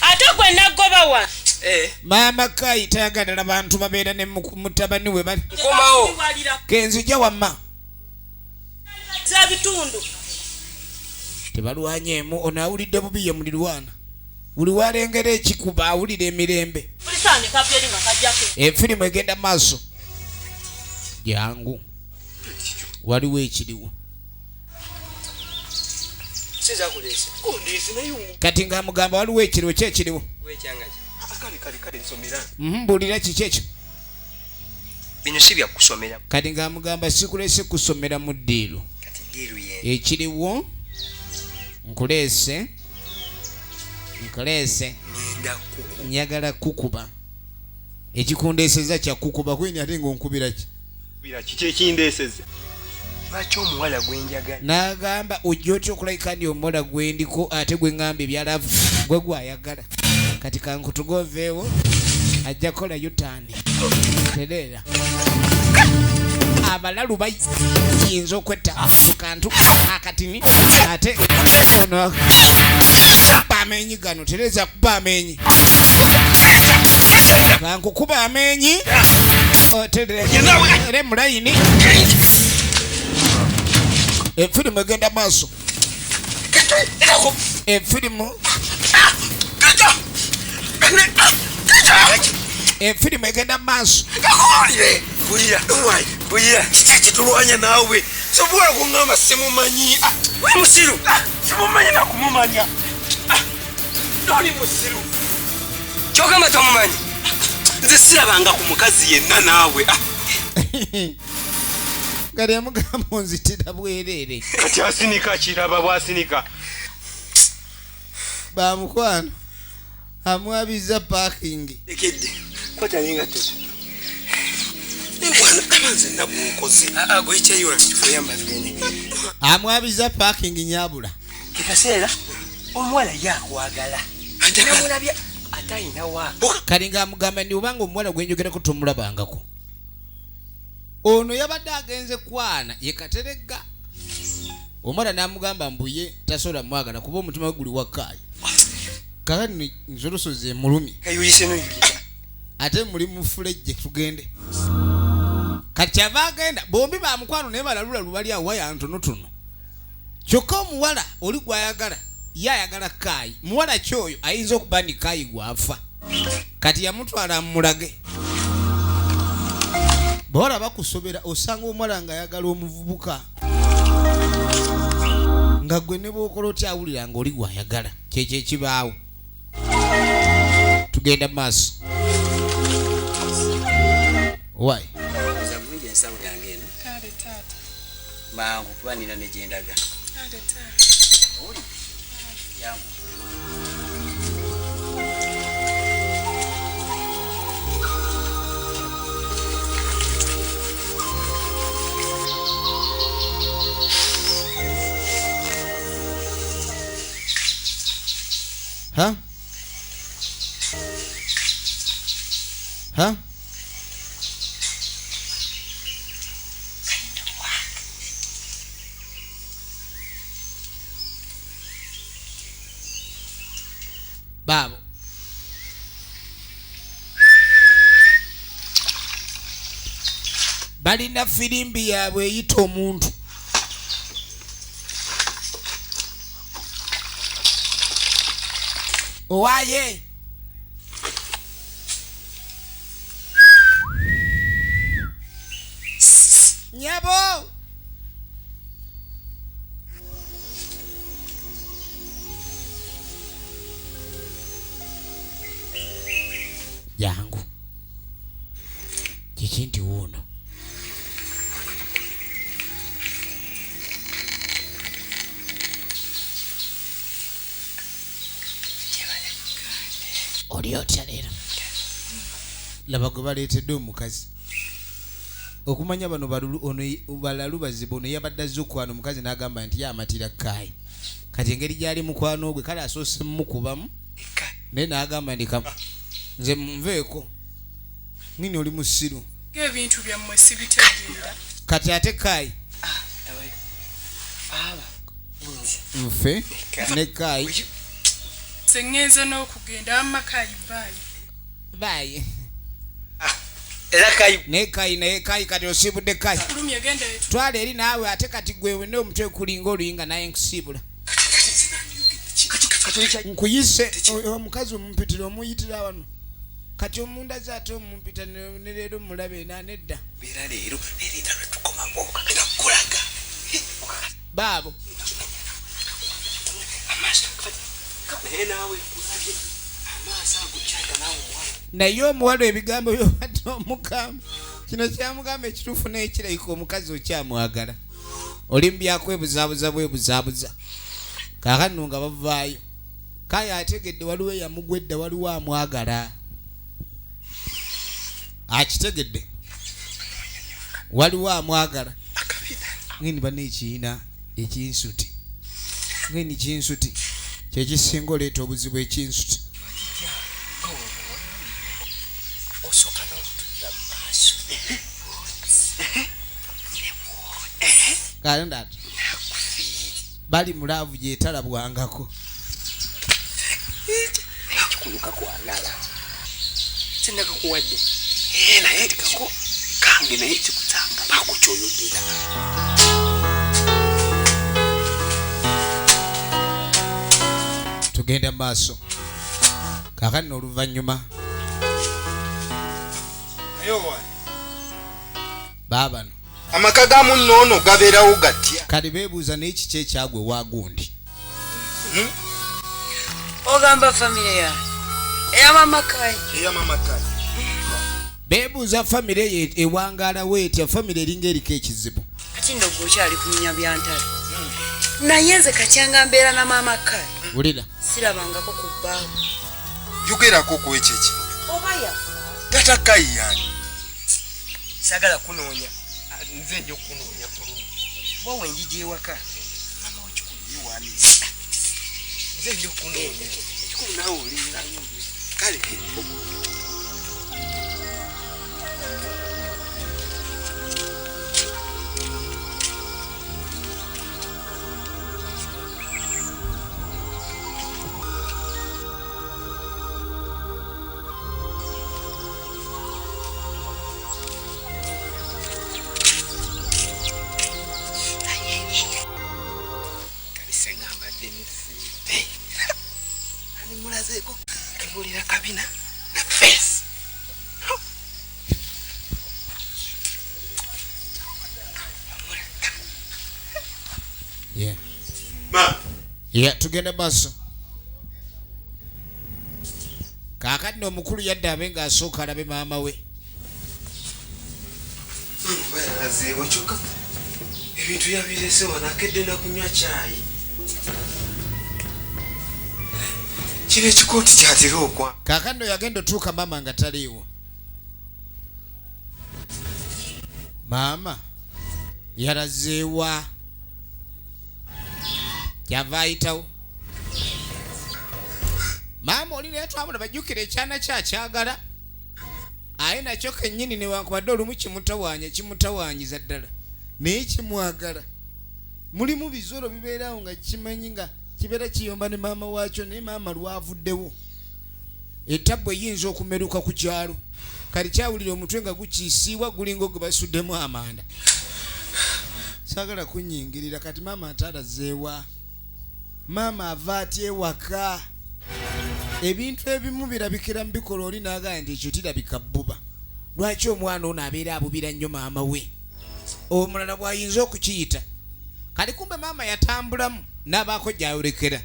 Ate gwe naggoba wa? Maama Kaayi tayagala bantu babeera ne mutabani we bali. Nkomawo. Kenzija wamma. Z'ebitundu. Tebalwanyeemu ono awulidde bubi ye mulirwana. Buli walengera ekikuba awulira emirembe. Efirimu egenda maaso. Jangu. Waliwo ekiriwo. Kati ng'amugamba waliwo ekiriwo ki ekiriwo? Mbuulira kiki ekyo? Bino si bya kusomera. Kati ng'amugamba sikulese kusomera mu ddiiru. Ekiriwo nkuleese njagala kukuba. Ekikundeeseza kya kukuba kwini ate ng'onkubira ki? Kiki ekindeeseza? Lwaki omuwala gwe njagala? N'agamba ojja otya okulabika ndi omuwala gwe ndiko ate gwe ŋŋamba ebyalavu gwe gwayagala. Kati kankutuge oveewo ajja kukola yutaani. Tereera. Abalalu bayinza okwetta ku kantu akatini ate ono amenyi gano tereza kuba amenyi. Kankukuba amenyi oterere mulayini. Efirimu egenda maaso. Efirimu egenda maaso. Kiki ekitulwanya naawe? Sobola kuŋŋamba simumanyi. We musiru. Simumanyi nakumumanya. Toli musiru. Kyogamba tomumanyi. Nze sirabanga ku mukazi yenna naawe. Kati yamugamba onzitira bwereere. Kati asinika kiraba bw'asinika. Bamukwano amwabiza parking. Lekedde. Kwata n'engatto. Amwabiza parking nyabula. Kikaseera omuwala yakwagala. Namulabya atayina wa. Kati ng'amugamba ndi obanga omuwala gwe njogerako tomulabangako. Ono yabadde agenze kwana ye Kateregga. Omuwala n'amugamba mbu ye tasobola mwagala kuba omutima gwe guli wa Kaayi. Kakati nzolosoze emulumye. Ate muli mufulejje tugende. Kati kyava agenda bombi bamukwano naye balalula lubali awo waya ntonotono. Kyokka omuwala oli gw'ayagala ye ayagala Kaayi. Muwala ki oyo ayinza okuba ni Kaayi gw'afa. Kati yamutwala amulage. Bawala bakusobera osanga omuwala ng'ayagala omuvubuka. Nga gwe ne bw'okola otya awulira ng'oli gw'ayagala. Kyekyo ekibaawo. Tugenda maaso. Why? Mangu kuba nina ne gye ndaga. Ha? Ha? Baabo balina firimbi yaabwe eyita omuntu. Owaye nyabo jangu kiki nti wuuno oli otya leero? Laba gwe baleetedde omukazi okumanya bano balalu bazibu. Ono yabadde azze okwana omukazi n'agamba nti yamatira kaayi. Kati engeri gy'ali mukwano gwe kale asoose mmukubamu naye n'agamba nti nze munveeko nini oli musiru ebintu byammwe sibitegeera. Kati ate kaayi nfe ne kaayi nze ŋŋenze n'okugenda wamma kaayi baayi baayi era kaayi naye kaayi naye kaayi kati osiibudde kaayi twala eri naawe ate kati gwe wenna omutwe kulinga oluyinga naye nkusiibula nkuyise omukazi omumpitira omuyitira wano kati omundaze ate omumpita ne leero mulabe nedda beera leero nereeta lwetukomawo era kukulaga baabo naye omuwala ebigambo byobadde omugamba kino kyamugamba ekituufu n'ekirayika omukazi okyamwagala oli mubyakwebuzaabuza bwebuzaabuza. Kaakano nga bavaayo kaayi ategedde waliwo eyamugwedda waliwo amwagala akitegedde waliwo amwagala ngeni bana ekiina ekinsuti ngeni kinsuti kyekisinga oleeta obuzibu ekinsuti. Kalenda bali mulaavu gyetalabwangako ekikuluka kwagala sinakakuwadde naye tikako kange naye kikutanga bakukyoyogera. Tugenda maaso kaakati n'oluvannyuma baabano amaka ga munno ono gabeerawo gatya? Kati beebuuza naye kiki ekyagwe waagundi. Ogamba famire yange eyamama Kaayi eyamama Kaayi beebuuza famire eyo ewangaalawo etya? Famire eringa eriko ekizibu. Kati nno gwe okyali kunyumya bya ntale naye nze kakyanga mbeera na maama Kaayi wulira sirabangako ku bbaawe. Yogerako ku ekyo ekintu oba yafa tata Kaayi yani sagala kunoonya nze nja okukunoonya ku lumu kuba wenjija ewaka mama wekikulu yewaamiza nze nja okukunoonya ekikulu naawe olingayo kale Yeah, tugenda maaso. Kaakati nno omukulu yadde abe ng'asooka alabe maama we. Ebintu yabirese wano, akedde na kunywa caayi. Kino ekikooti kyatera okwa. Kaakano yagenda otuuka maama nga taliiwo. Maama yalazeewa, kyava ayitawo. Maama oli naye twabula bajjukira ekyana kyakyagala, aye nakyo kennyini newankubadde olumu kimutawaanya, kimutawaanyiza ddala, naye kimwagala. Mulimu bizolo bibeerawo nga kimanyi nga kibeera kiyomba ne maama waakyo, naye maama lwavuddewo etabbu eyinza okumeruka ku kyalo. Kati kyawulira omutwe nga gukiisiibwa, gulinga ogwe basuddemu amanda. Saagala kunyingirira. Kati maama atalazeewa, maama ava atya ewaka? Ebintu ebimu birabikira mu bikola. Oli n'agamba nti ekyo kirabika bbuba. Lwaki omwana ono abeera abubira nnyo maama we? Omulala bw'ayinza okukiyita. Kati kumbe maama yatambulamu n'abaako gy'ayolekera.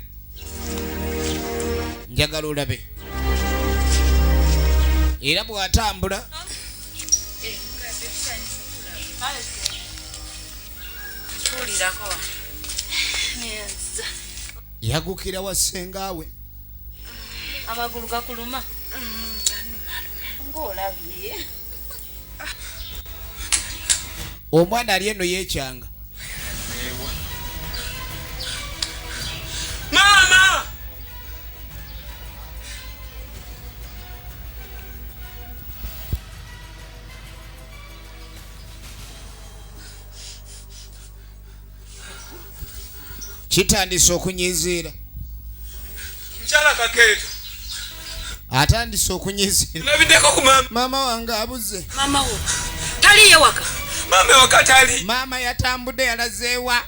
Njagala olabe era bw'atambula. Tuwulirako. Yagukira wa ssengaawe. Amagulu gakuluma ng'olabye. Omwana ali eno yeekyanga. Maama! Kitandise okunyiziira. Mukyala Kakeeto. Atandise okunyiziira. Nabiddeko ku maama. Maama wange abuze. Maama wo taliyo waka? Maama ewaka tali. Maama yatambudde, yalazeewa?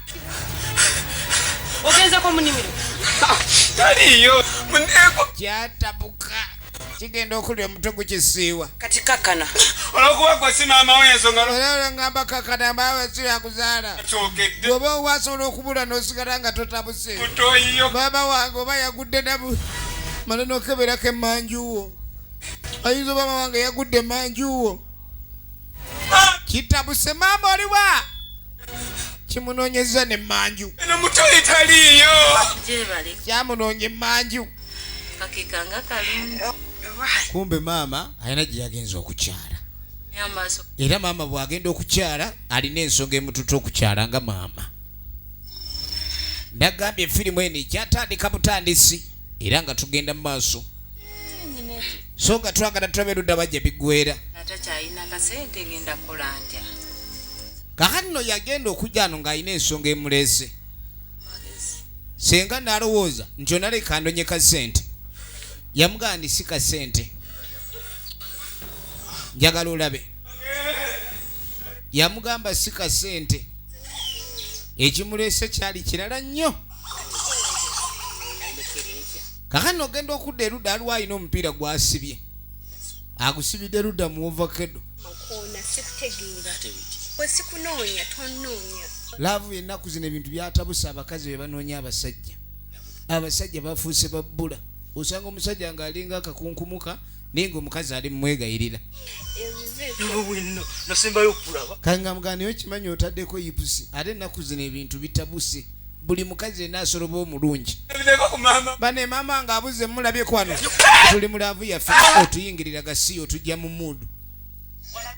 Ogenzeko mu nnimiro? Taliyo. Muneeko. Kyatabuka, kigenda okulya omutwe gukisiiwa. Kati kakkana. Olwokuba gwe si maama we, ensonga Olaba ngamba kakana, maama si yakuzaala. Kyogedde. Bw'oba wasobola okubula n'osigala nga totabuse. Mutoyiyo. Maama wange oba yagudde nabu mala n'okeberako emanjuwo, ayinza oba maama wange yagudde emanjuwo. Kitabuse, maama oliwa? Kimunoonyeza nemanju. Eno mutoyi taliyo. Gyebale. Kyamunoonya emanju. Kakeeka nga kalungi. Kumbe maama alina gye yagenza okukyala. Amaaso. Era maama bw'agenda okukyala alina ensonga emututa okukyala nga maama. Nagambye firimu eno ekyatandika butandisi era nga tugenda mu maaso, so nga twagala tulabe ludda bajja biggwera. Atakyalina kasente, ngenda kukola ntya? Kakati nno yagenda okujja ano ng'alina ensonga emuleese. Senga n'alowooza nti onaleka andonye kasente. Yamugamba nti si kasente, njagala olabe. Yamugamba si kasente, ekimuleese kyali kirala nnyo. Kakati ogenda okudda erudda, aliwo alina omupiira gwasibye, agusibidde ludda mu ovakedo. Makoona sikutegeera, bwe sikunoonya tonnoonya. Love ennaku zino ebintu byatabusa. Abakazi be banoonya abasajja, abasajja bafuuse babbula. Osanga omusajja ng'alinga akakunkumuka, naye nga omukazi ali mumwegayirira. Ebiveeko. Nasembayo okulaba. Kanga mugana, naye okimanyi otaddeko hips. Ate ennaku zino ebintu bitabuse, buli mukazi yenna asoloba omulungi. Nabiddeko ku maama. Bane maama ng'abuze mulabye kwano. Tuli mu love yaffe, otuyingirira gasiya, otujja mu mood.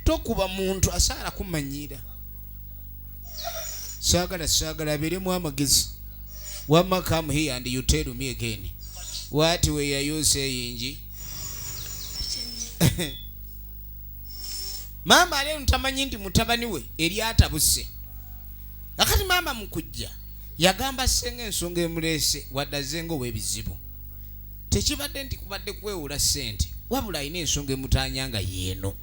Tokuba muntu asaala kumanyiira. Saagala, saagala abeeremu amagezi. Wamma come here and you tell me again what were you saying. Maama ali eno tamanyi nti mutabani we eri atabuse. Akati maama mu kujja yagamba ssenga ensonga emuleese, wadde azzenga ow'ebizibu, tekibadde nti kubadde kwewola ssente, wabula alina ensonga emutaanya nga yeeno.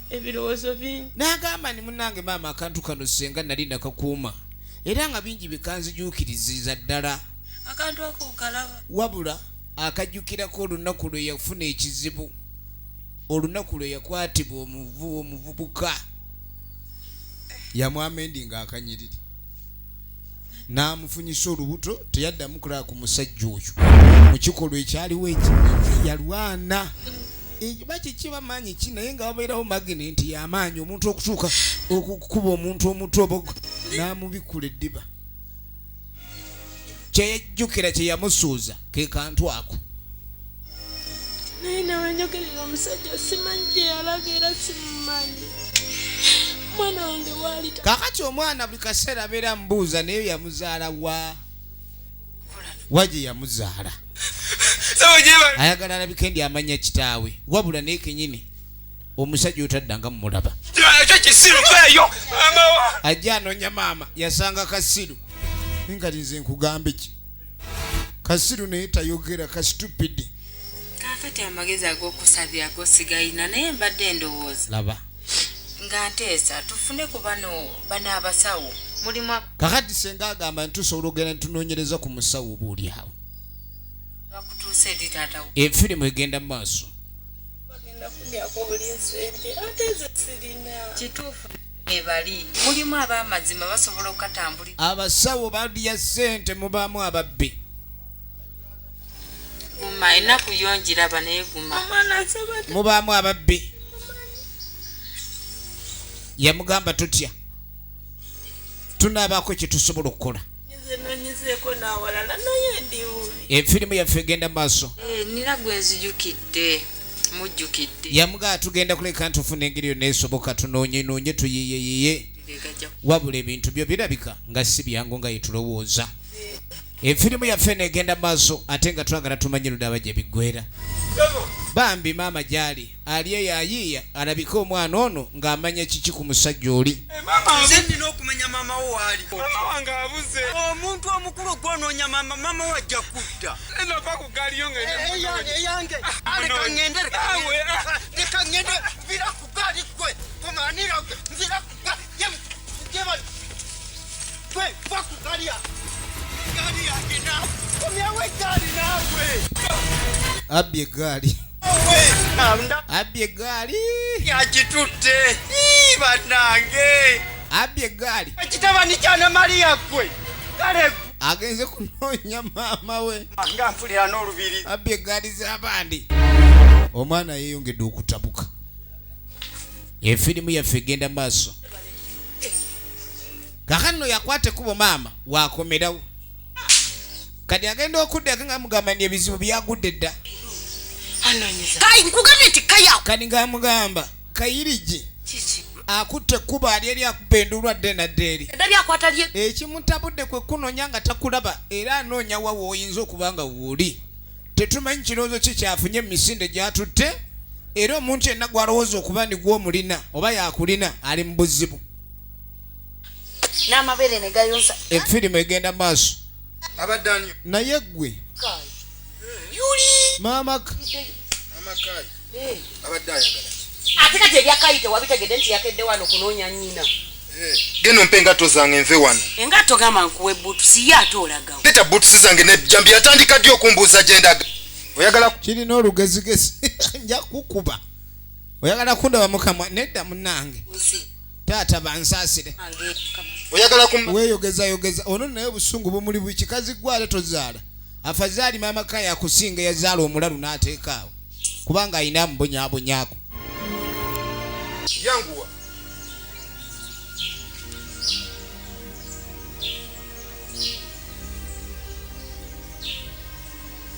Ebirowoozo bingi. N'agamba ni munnange maama, akantu kano ssenga nali nakakuuma era nga bingi bikanzijuukiriziza ddala. Akantu ako kalaba. Wabula akajjukirako olunaku lwe yafuna ekizibu, olunaku lwe yakwatibwa omuvubuka yamwamendi ng'akanyiriri n'amufunyisa olubuto. Teyaddamu kulaba ku musajja oyo. Mu kikolwa ekyaliwo eki yalwana bakikiba maanyi ki, naye nga wabeerawo magnet y'amaanyi omuntu okutuuka okukuba omuntu omuto oba N'amubikula eddiba. Kyeyajjukira kye yamusuuza ke kantu ako. Naye nawe njogerera omusajja simanyi gye yalaga era simumanyi. Omwana wange waali. Kakati omwana buli kaseera abeera mbuuza naye yamuzaala wa? Wa gye yamuzaala? Ayagala alabike ndi amanya kitaawe wabula naye kenyini omusajja otaddanga mumulaba. Ajja anoonya maama yasanga kasiru. Nkati nze nkugambe ki? Kasiru naye tayogera ka stupid. Kaakati amagezi ag'okusabira go sigayina naye mbadde ndowooza. Laba. Nga nteesa tufune ku bano bano abasawo mulimu. Kakati senga agamba nti tusobola okugenda tunoonyereza ku musawo oba oli awo. Bakutuuse eri taata wo. Efirimu egenda mu maaso. Bagenda kulyako buli ssente ate nze sirina. Kituufu ebali mulimu ab'amazima basobola okukatambulira. Abasawo balya ssente mubaamu ababbi. Guma ennaku yo ngiraba naye guma. Mubaamu ababbi. Yamugamba tutya tunaabaako kye tusobola okukola. Efirimu yaffe egenda maaso. Nina gwe nzijukidde mujjukidde. Yamugamba tugenda kuleka ntufuna engeri yonna esoboka tunoonyenoonye tuyiyeyiye wabula ebintu byo birabika nga si byangu nga yetulowooza. Efirimu yaffe negenda maaso ate nga twagala tumanye ludaba gye biggwera. Bambi maama gy'ali ali eyo ayiiya alabike omwana ono ng'amanya kiki ku musajja oli. Nze nnina okumanya maama wo waali. Maama wange abuze. Omuntu omukulu okwonoonya maama, maama wo ajja kudda. Nava ku ggaali yo ng'ende. Eyange, eyange. Leka ŋŋende, leka ŋŋende. Nvira ku ggaali ggwe. Komanira ggwe. Nvira ku ggaali. Gwe, va ku ggaali yange. Ggaali yange naawe. Komyawo eggaali naawe. Abbye eggaali. Abbye eggaali. Yagitutte. Bannange. Abbye eggaali. Ekitabani kya Maria ggwe. Kale agenze kunoonya maama we. Nga nfulira n'olubiri. Abbye eggaali z'abandi. Omwana yeeyongedde okutabuka. Efirimu yaffe egenda maaso. Kaakano yakwata ekkubo maama waakomerawo. Kati agenda okudda nga mugamba nti ebizibu byagudde dda. Kayi nkugambye nti kaya. Kati ng'amugamba Kayirigi akutte ekkubo ali eri akuba enduulu adde nadda eri. Ekimutabudde kwe kunoonya nga takulaba era anoonya wa w'oyinza okuba nga w'oli. Tetumanyi kirowoozo ki kyafunye mu misinde gy'atutte era omuntu yenna gw'alowooza okuba ndi gw'omulina oba yakulina ali mu buzibu. N'amabeere ne gayonsa. Efirimu egenda maaso. Abadde ani? Naye ggwe. Yuli. Maama Kayi. Abadde ayagala. Ate kati ebya Kayi tewabitegedde nti yakedde wano kunoonya nnyina. Genda ompe engatto zange nve wano. Engatto gamba nkuwe buutusi ye ate olagawo. Leeta buutusi zange ne jambi yatandika ddi okumbuuza gye ndaga? Oyagala kirina olugezigezi nja kukuba. Oyagala kundaba mukama nedda munnange. Taata bansaasire. Oyagala weeyogezayogeza ono naye obusungu bumuli buli kikazi gwe ate tozaala. Afazaali maama Kayi akusinga yazaala omulalu n'ateeka awo kubanga alina amubonyaabonyaako. Yanguwa.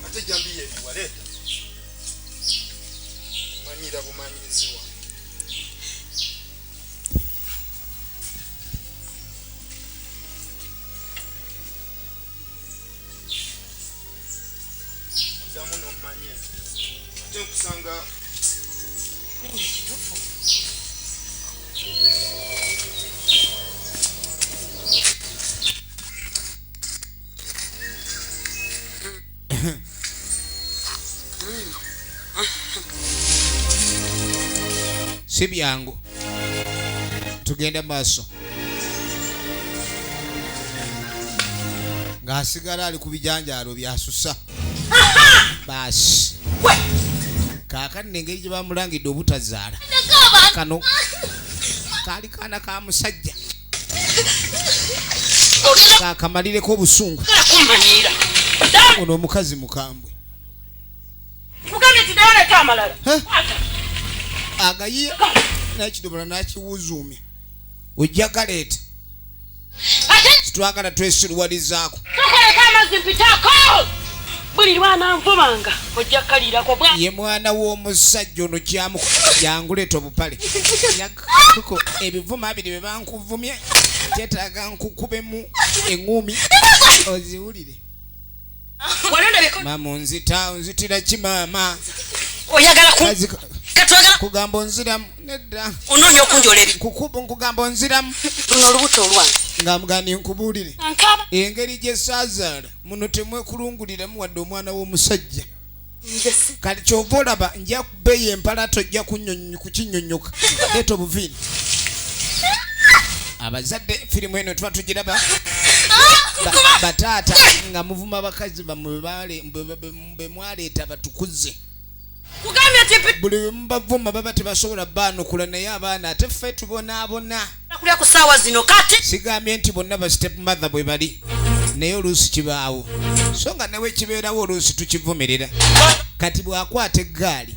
Ate jambiya eriwa leeta. Manyira bumanyizi wange. Oddamu n'ommanyi. Ate nkusanga. Si byangu. Tugenda maaso. Ng'asigala ali ku bijanjaalo byasusa. Baasi. Kaakati engeri gye bamulangidde obutazaala. Kano kaali kaana ka musajja. Kaakamalireko obusungu. Ono omukazi mukambwe. Agayiye n'ekidomola n'akiwuzuumya. Ojja galeeta. Tetwagala twesiruwalizaako. Tukoleko amazzi mpitako. Buli lwananvumanga ojja kukalirako bwa. Ye mwana w'omusajja ono kyamu yanguleeta obupale. Kuko ebivuma abiri bye bankuvumye kyetaaga nkukubemu eŋŋumi oziwulire. Maama onzita onzitira ki maama? Oyagala ku katwagala kugamba onziramu nedda. Onoonya okunjola ebi. Nkukuba nkugamba onziramu. Luno olubuto olwange. Nga mugani nkubuulire. Engeri gye saazaala muno temwekulunguliramu wadde omwana w'omusajja. Kati ky'ova olaba nja kubeeyo empala tojja kukinnyonnyoka. Leeta obuviiri. Abazadde firimu eno tuba tugiraba. Bataata nga muvuma bakazi bammwe be mwaleeta batukuze. Buli bwe mubavuma baba tebasobola baanukula naye abaana ate ffe tubonaabona. Kulya ku ssaawa zino kati. Sigambye nti bonna ba step mother bwe bali naye oluusi kibaawo so nga nawe kibeerawo oluusi tukivumirira. Kati bw'akwata eggaali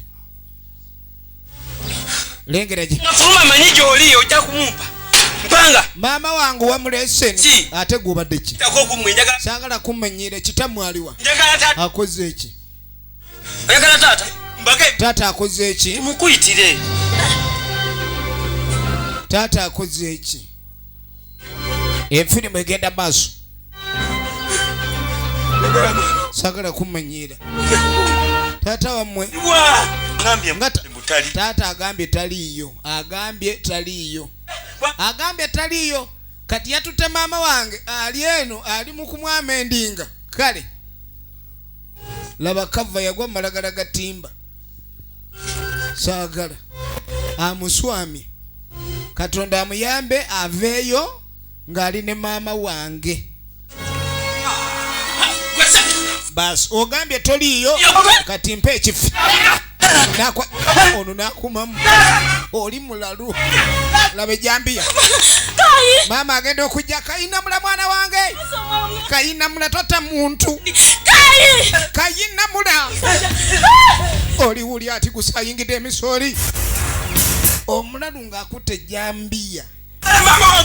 lengera gye. Nafuluma manyi gy'oli ojja kumumpa. Mpanga. Maama wange wamuleese eno ate gw'obadde ki? Saagala kummanyiira kitammwe aliwa. Akoze eki? Oyagala taata? Taata akoze eki? Mukuyitire. Taata akoze eki? Efirimu egenda maaso. Saagala kummanyiira. Taata wammwe. Taata agambye taliiyo. Agambye taliiyo. Agambye taliiyo. Kati yatutte maama wange ali eno ali mu kumwama endinga. Kale. Laba kava yagwa malagala gatimba. Saagala. Amuswamye. Katonda amuyambe aveeyo ng'ali ne maama wange. Basi ogambye toliiyo kati mpa ekifi. Ono n'akumamu. Oli mulalu. Laba ejjambiya. Maama agenda okujja kayinamula mwana wange. Kayinamula tota muntu. Kayinamula. Oli wuli ati gusayingidde emisooli. Omulalu ng'akutte ejjambiya.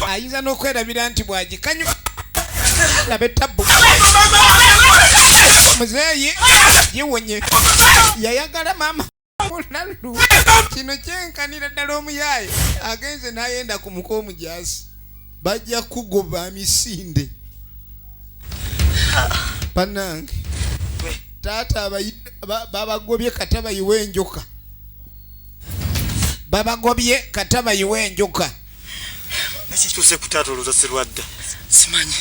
Ayinza n'okwerabira nti bw'agikanywa. Laba ettabbu. Muzeeyi giwonye. Yayagala maama mulalu. Kino kyenkanira ddala omuyaaye agenze n'ayenda ku muka omujaasi. Bajja kugoba misinde. Bannange. Taata babagobye kata bayiwe enjoka. Babagobye kata bayiwe enjoka. Nekituuse ku taata olowooza sirwadda. Simanyi.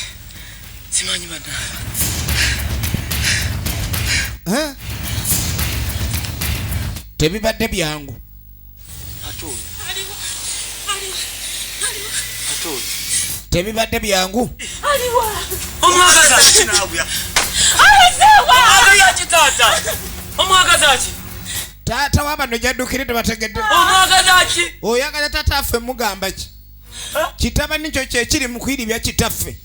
Simanyi bannange. Tebibadde byangu. Tebibadde byangu. Taata w'abano gyaddukire tebategedde. Oyagala taata affe mugamba ki? Kitabani kyo kye kiri mu kuyiribya kitaffe.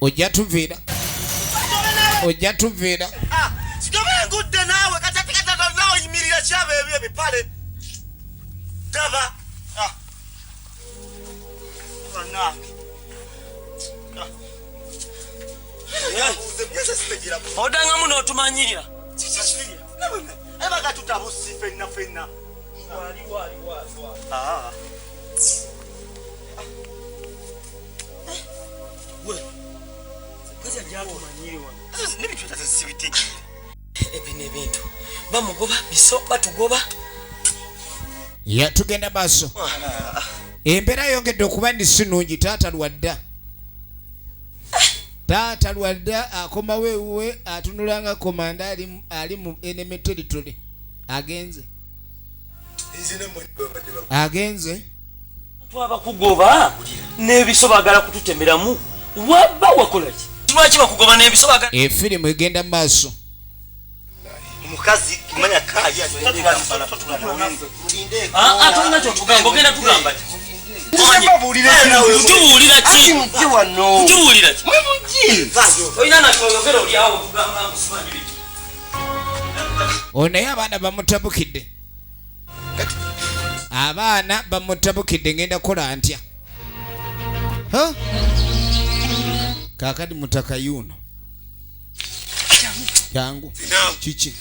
Ojja tuviira. Ojja tuviira. Sitobe ngudde naawe kati ate kati naawe oyimirira kyaba ebyo ebipale. Daba. Bannange. Odangamu n'otumanyirira. Ebaga tutabusi ffenna ffenna. Ebino ebintu bamugoba biso batugoba. Ya tugenda maaso. Embeera yongedde okuba ndi si nnungi. Taata lwadda. Taata lwadda akomawo ewuwe atunulanga komanda ali mu enemy territory. Agenze. Agenze. Twabakugoba n'ebiso baagala kututemeramu. Wabba wakola ki? Lwaki bakugoba n'ebiso baagala? Efirimu egenda maaso. Omukazi manya kaali atolina kyotugamba ogenda tugamba ki? Tubuulira ki? Tubuulira ki? Olina nakyoyogera oli awo okugamba mbu simanyi biki. Ono naye abaana bamutabukidde, abaana bamutabukidde. Ngenda kukola ntya? Ha? Kaakati mutaka yuno jangu. Kiki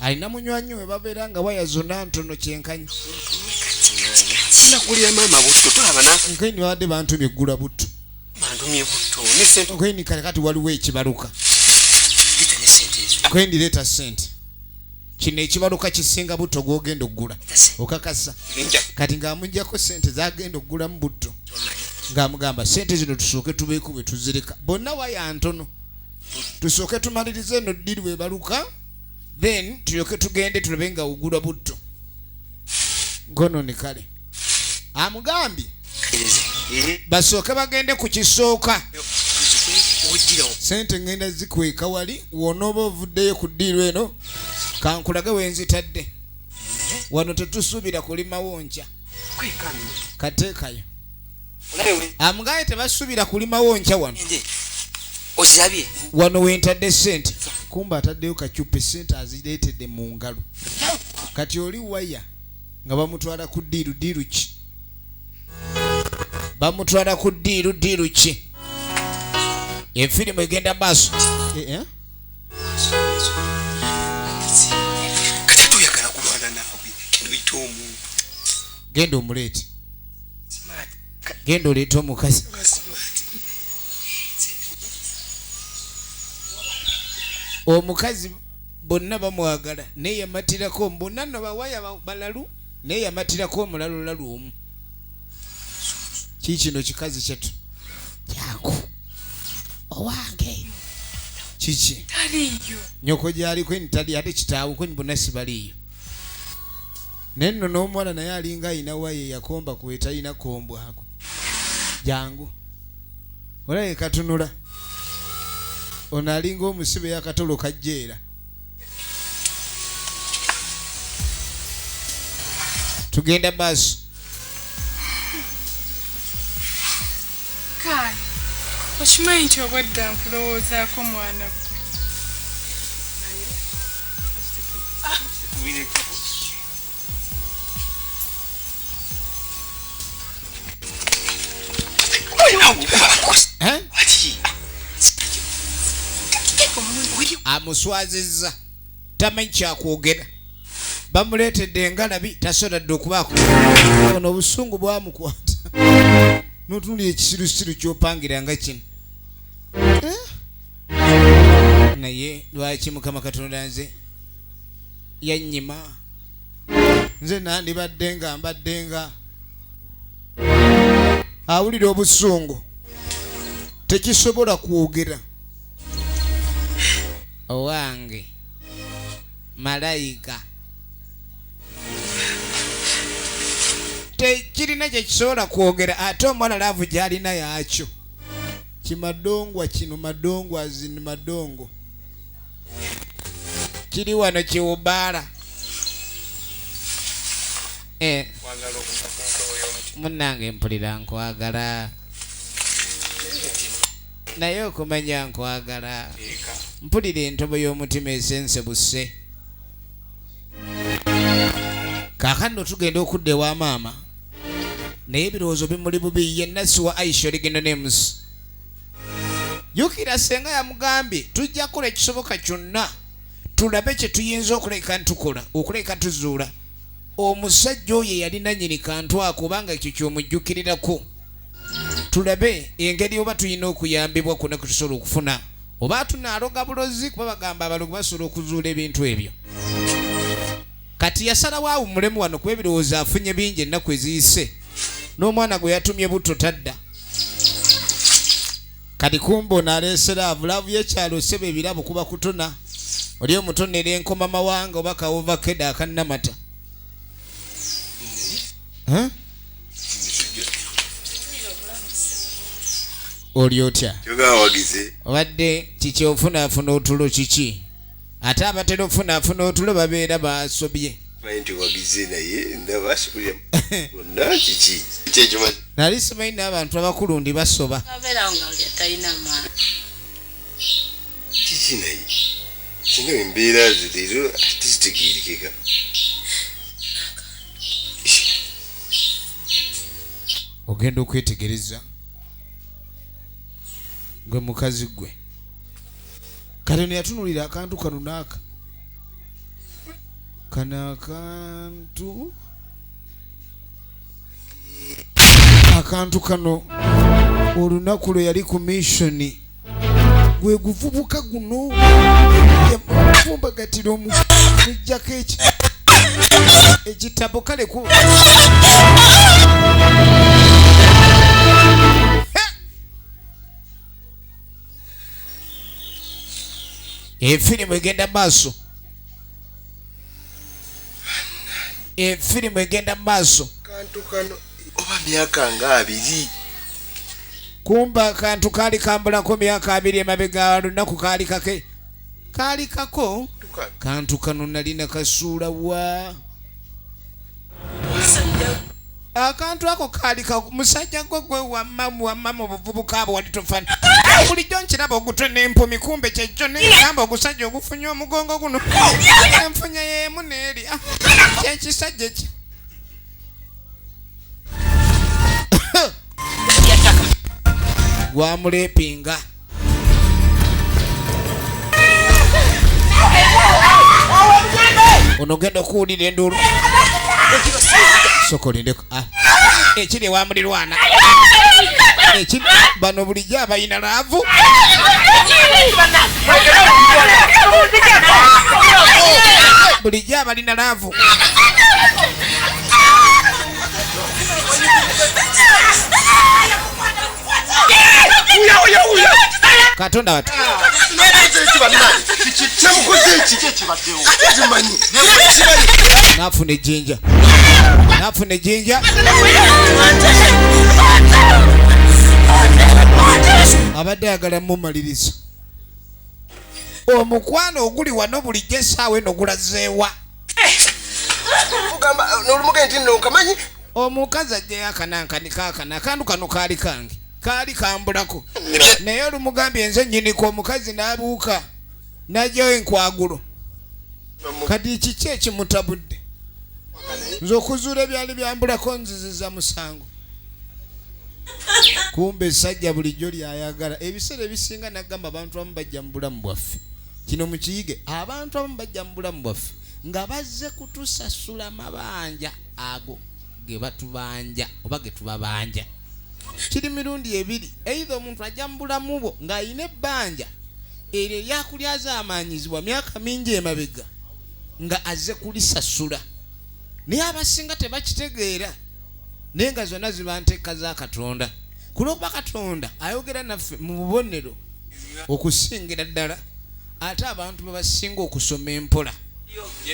alina munywanyi we babeera nga waya zonna ntono kyenkanyi. Nakulira maama butto, tolaba na Nkeni babadde bantumye eggula butto. Bantumye butto ne sente. Nkeni kale kati waliwo ekibaluka. Leeta ne sente ezo. Nkeni leeta sente. Kino ekibaluka kisinga butto gwogenda okugula, okakasa? Nja. Kati ng'amugjako sente zagenda okugulamu butto, ng'amugamba sente zino tusooke tubeeko bwe tuzireka, bonna waya ntono, tusooke tumalirize eno deal bwebaluka, then tulyoke tugende tulabe nga ogula butto. Nkononi kale amugambye basooke bagende ku kisooka. Sente ngenda zikweka wali, wonooba ovuddeyo ku deal eno kankulage wenzitadde. Wano tetusuubira kulimawo nkya, kateekayo. Amugambye tebasuubira kulimawo nkya wano. Ozirabye? Wano wentadde sente. Kumba ataddeyo kacupa, sente azireetedde mu ngalo. Kati oli waya nga bamutwala ku deal. Deal ki? Bamutwala ku deal. Deal ki? Efirimu egenda maaso. Eh, eh? Kati ate oyagala kulwana naawe, genda oyite omuntu. Genda omuleete, genda oleete omukazi. Nga smart. Omukazi bonna bamwagala, naye yamatirako bonna nno bawaya balalu, naye yamatirako omulalulalu omu. Kiikino kikazi kyattu, jangu owange. Kiki? Taliiyo. Nyoko gyaliko eni tali, ate kitaawe kweni, bonna sibaliiyo. Naye nno n'omuwala naye alinga ayina waye yakomba kwe talina kombwako. Jangu olaye katunula. Ono alinga omusibe yakatolo kajjeera. Tugenda maaso. Kaayi, okimanyi nti obwedda nkulowoozaako, mwana gwe. Eh? Amuswazizza, tamanyi kyakwogera. Bamuleetedde engalabi, tasobola dde okubaako. Ono obusungu bwamukwata notunulira ekisirusiru kyopangira nga kino. Eh? Naye lwaki Mukama Katonda nze yannyima? Nze nandibadde nga mbadde nga awulira obusungu tekisobola kwogera. Owange malayika, tekirina kyekisobola kwogera. Ate omuwala love gyalina yakyo kimadongwa kino, madongwa zini madongo kiri wano kiwubaala. Eh, Kwagala okuva ku ntobo y'omutima. Munnange mpulira nkwagala, naye okumanya nkwagala, Eka. mpulira entobo y'omutima esensebuse. Kaakano tugenda okudda ewa maama, naye ebirowoozo bimuli bubi. Yenna siwa Aisha Original Names. Jjukira senga yamugambye tujja kukola ekisoboka kyonna tulabe kye tuyinza okuleka ntukola okuleka tuzuula omusajja oyo eyali nanyini kantu ako, obanga ekyo kyomujjukirirako, tulabe engeri oba tulina okuyambibwa kwonna kwe tusobola okufuna, oba tunaaloga bulozi, kuba bagamba abalogo basobola okuzuula ebintu ebyo. Kati yasalawo awummulemu wano, kuba ebirowoozo afunye bingi ennaku eziyise, n'omwana gwe yatumye butto tadda. Kati kumbe ono aleese love. Love y'ekyalo seba ebirabo kuba kutona, oli omutonera enkoma mawanga oba kawovakeda akannamata. Huh? Oli otya? Kyogawagize. Obadde kiki, ofunaafuna otulo kiki? Ate abatera ofunaafuna otulo babeera basobye. Manyi nti wagize, naye ndaba sikulya bonna. Kiki kyekimaze? Nali simanyi n'abantu abakulu ndi basoba. Abeerawo nga olya talina maanyi. Kiki naye singa embeera ze leero tezitegeerekeka. Ogenda okwetegereza gwe mukazi gwe. Kati yatunulira akantu kano naaka kano akantu akantu kano olunaku lwe yali ku missioni gwe guvubuka guno yamufumbagatira omujjako ekitabo kale ku efirimu egenda maaso, efirimu egenda maaso. Kantu kano oba myaka nga 2. Kumba akantu kaali kambulako myaka 2 emabega, lunaku kaali kake kaali kako. Kantu kano nalina kasuula wa akantu ako kaali kako. Musajja gwe gwe wamma wamma mu buvubuka bwo wali tofana. Bulijjo nkiraba ogutwe n'empumi, kumbe kyekyo nengamba ogusajja ogufunye omugongo guno enfunya y'emu n'eri kyekisajja ki gwamulepinga. Ono genda okuwulira enduulu sokolindeko ekiri ewamulirwana bano bulijjo abalina laavu bulijjo abalina laavu. Katonda watu nafuna ejjinja, nafuna ejjinja. Abadde ayagala mumaliriza omukwano oguli wano bulijjo essaawa eno gulazeewa. Omukazi ajjayo akanankani kaakano akantu kano kaali kange kaali kambulako, naye olumugambye nze nnyiniko omukazi n'abuuka n'ajjayo enkwagulo. Kati kiki ekimutabudde? Nze okuzuula ebyali byambulako nziziza musango. Kumbe essajja bulijjo lyayagala. Ebiseera ebisinga nagamba abantu abamu bajja mu bulamu bwaffe, kino mukiyige, abantu abamu bajja mu bulamu bwaffe nga bazze kutusasula mabanja ago ge batubanja oba ge tubabanja. Kiri mirundi ebiri, either omuntu ajja mu bulamu bwo ng'ayina ebbanja eryo eryakulyazaamaanyizibwa myaka mingi emabega nga azze kulisasula, naye abasinga tebakitegeera, naye nga zonna ziba nteeka za Katonda. Ku lw'okuba Katonda ayogera naffe mu bubonero okusingira ddala, ate abantu bwe basinga okusoma empola.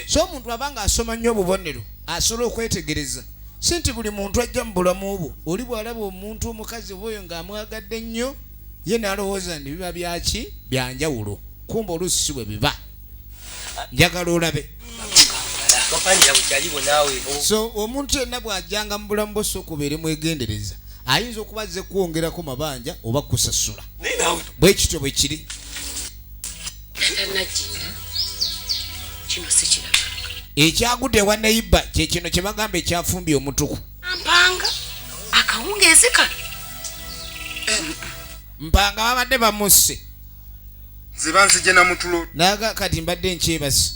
So omuntu aba ng'asoma nnyo obubonero asobola okwetegereza. Si nti buli muntu ajja mu bulamu bwo, oli bw'alaba omuntu omukazi oba oyo ng'amwagadde nnyo, ye n'alowooza nti biba byaki byanjawulo, kumbe oluusi si bwe biba. Njagala olabe. So omuntu yenna bw'ajjanga mu bulamu bwo sooka obeere mwegendereza, ayinza okuba azze kwongerako mabanja oba kusasula. Bwe kityo bwe kiri. Kino si kirabanga. Ekyagudde ewa neighbor kye kino kye bagamba ekyafumbye omutuku. Mpanga akawungeezi kano. Mpanga babadde bamusse. Nze banzije na mutulo. Naga kati mbadde nkyebase.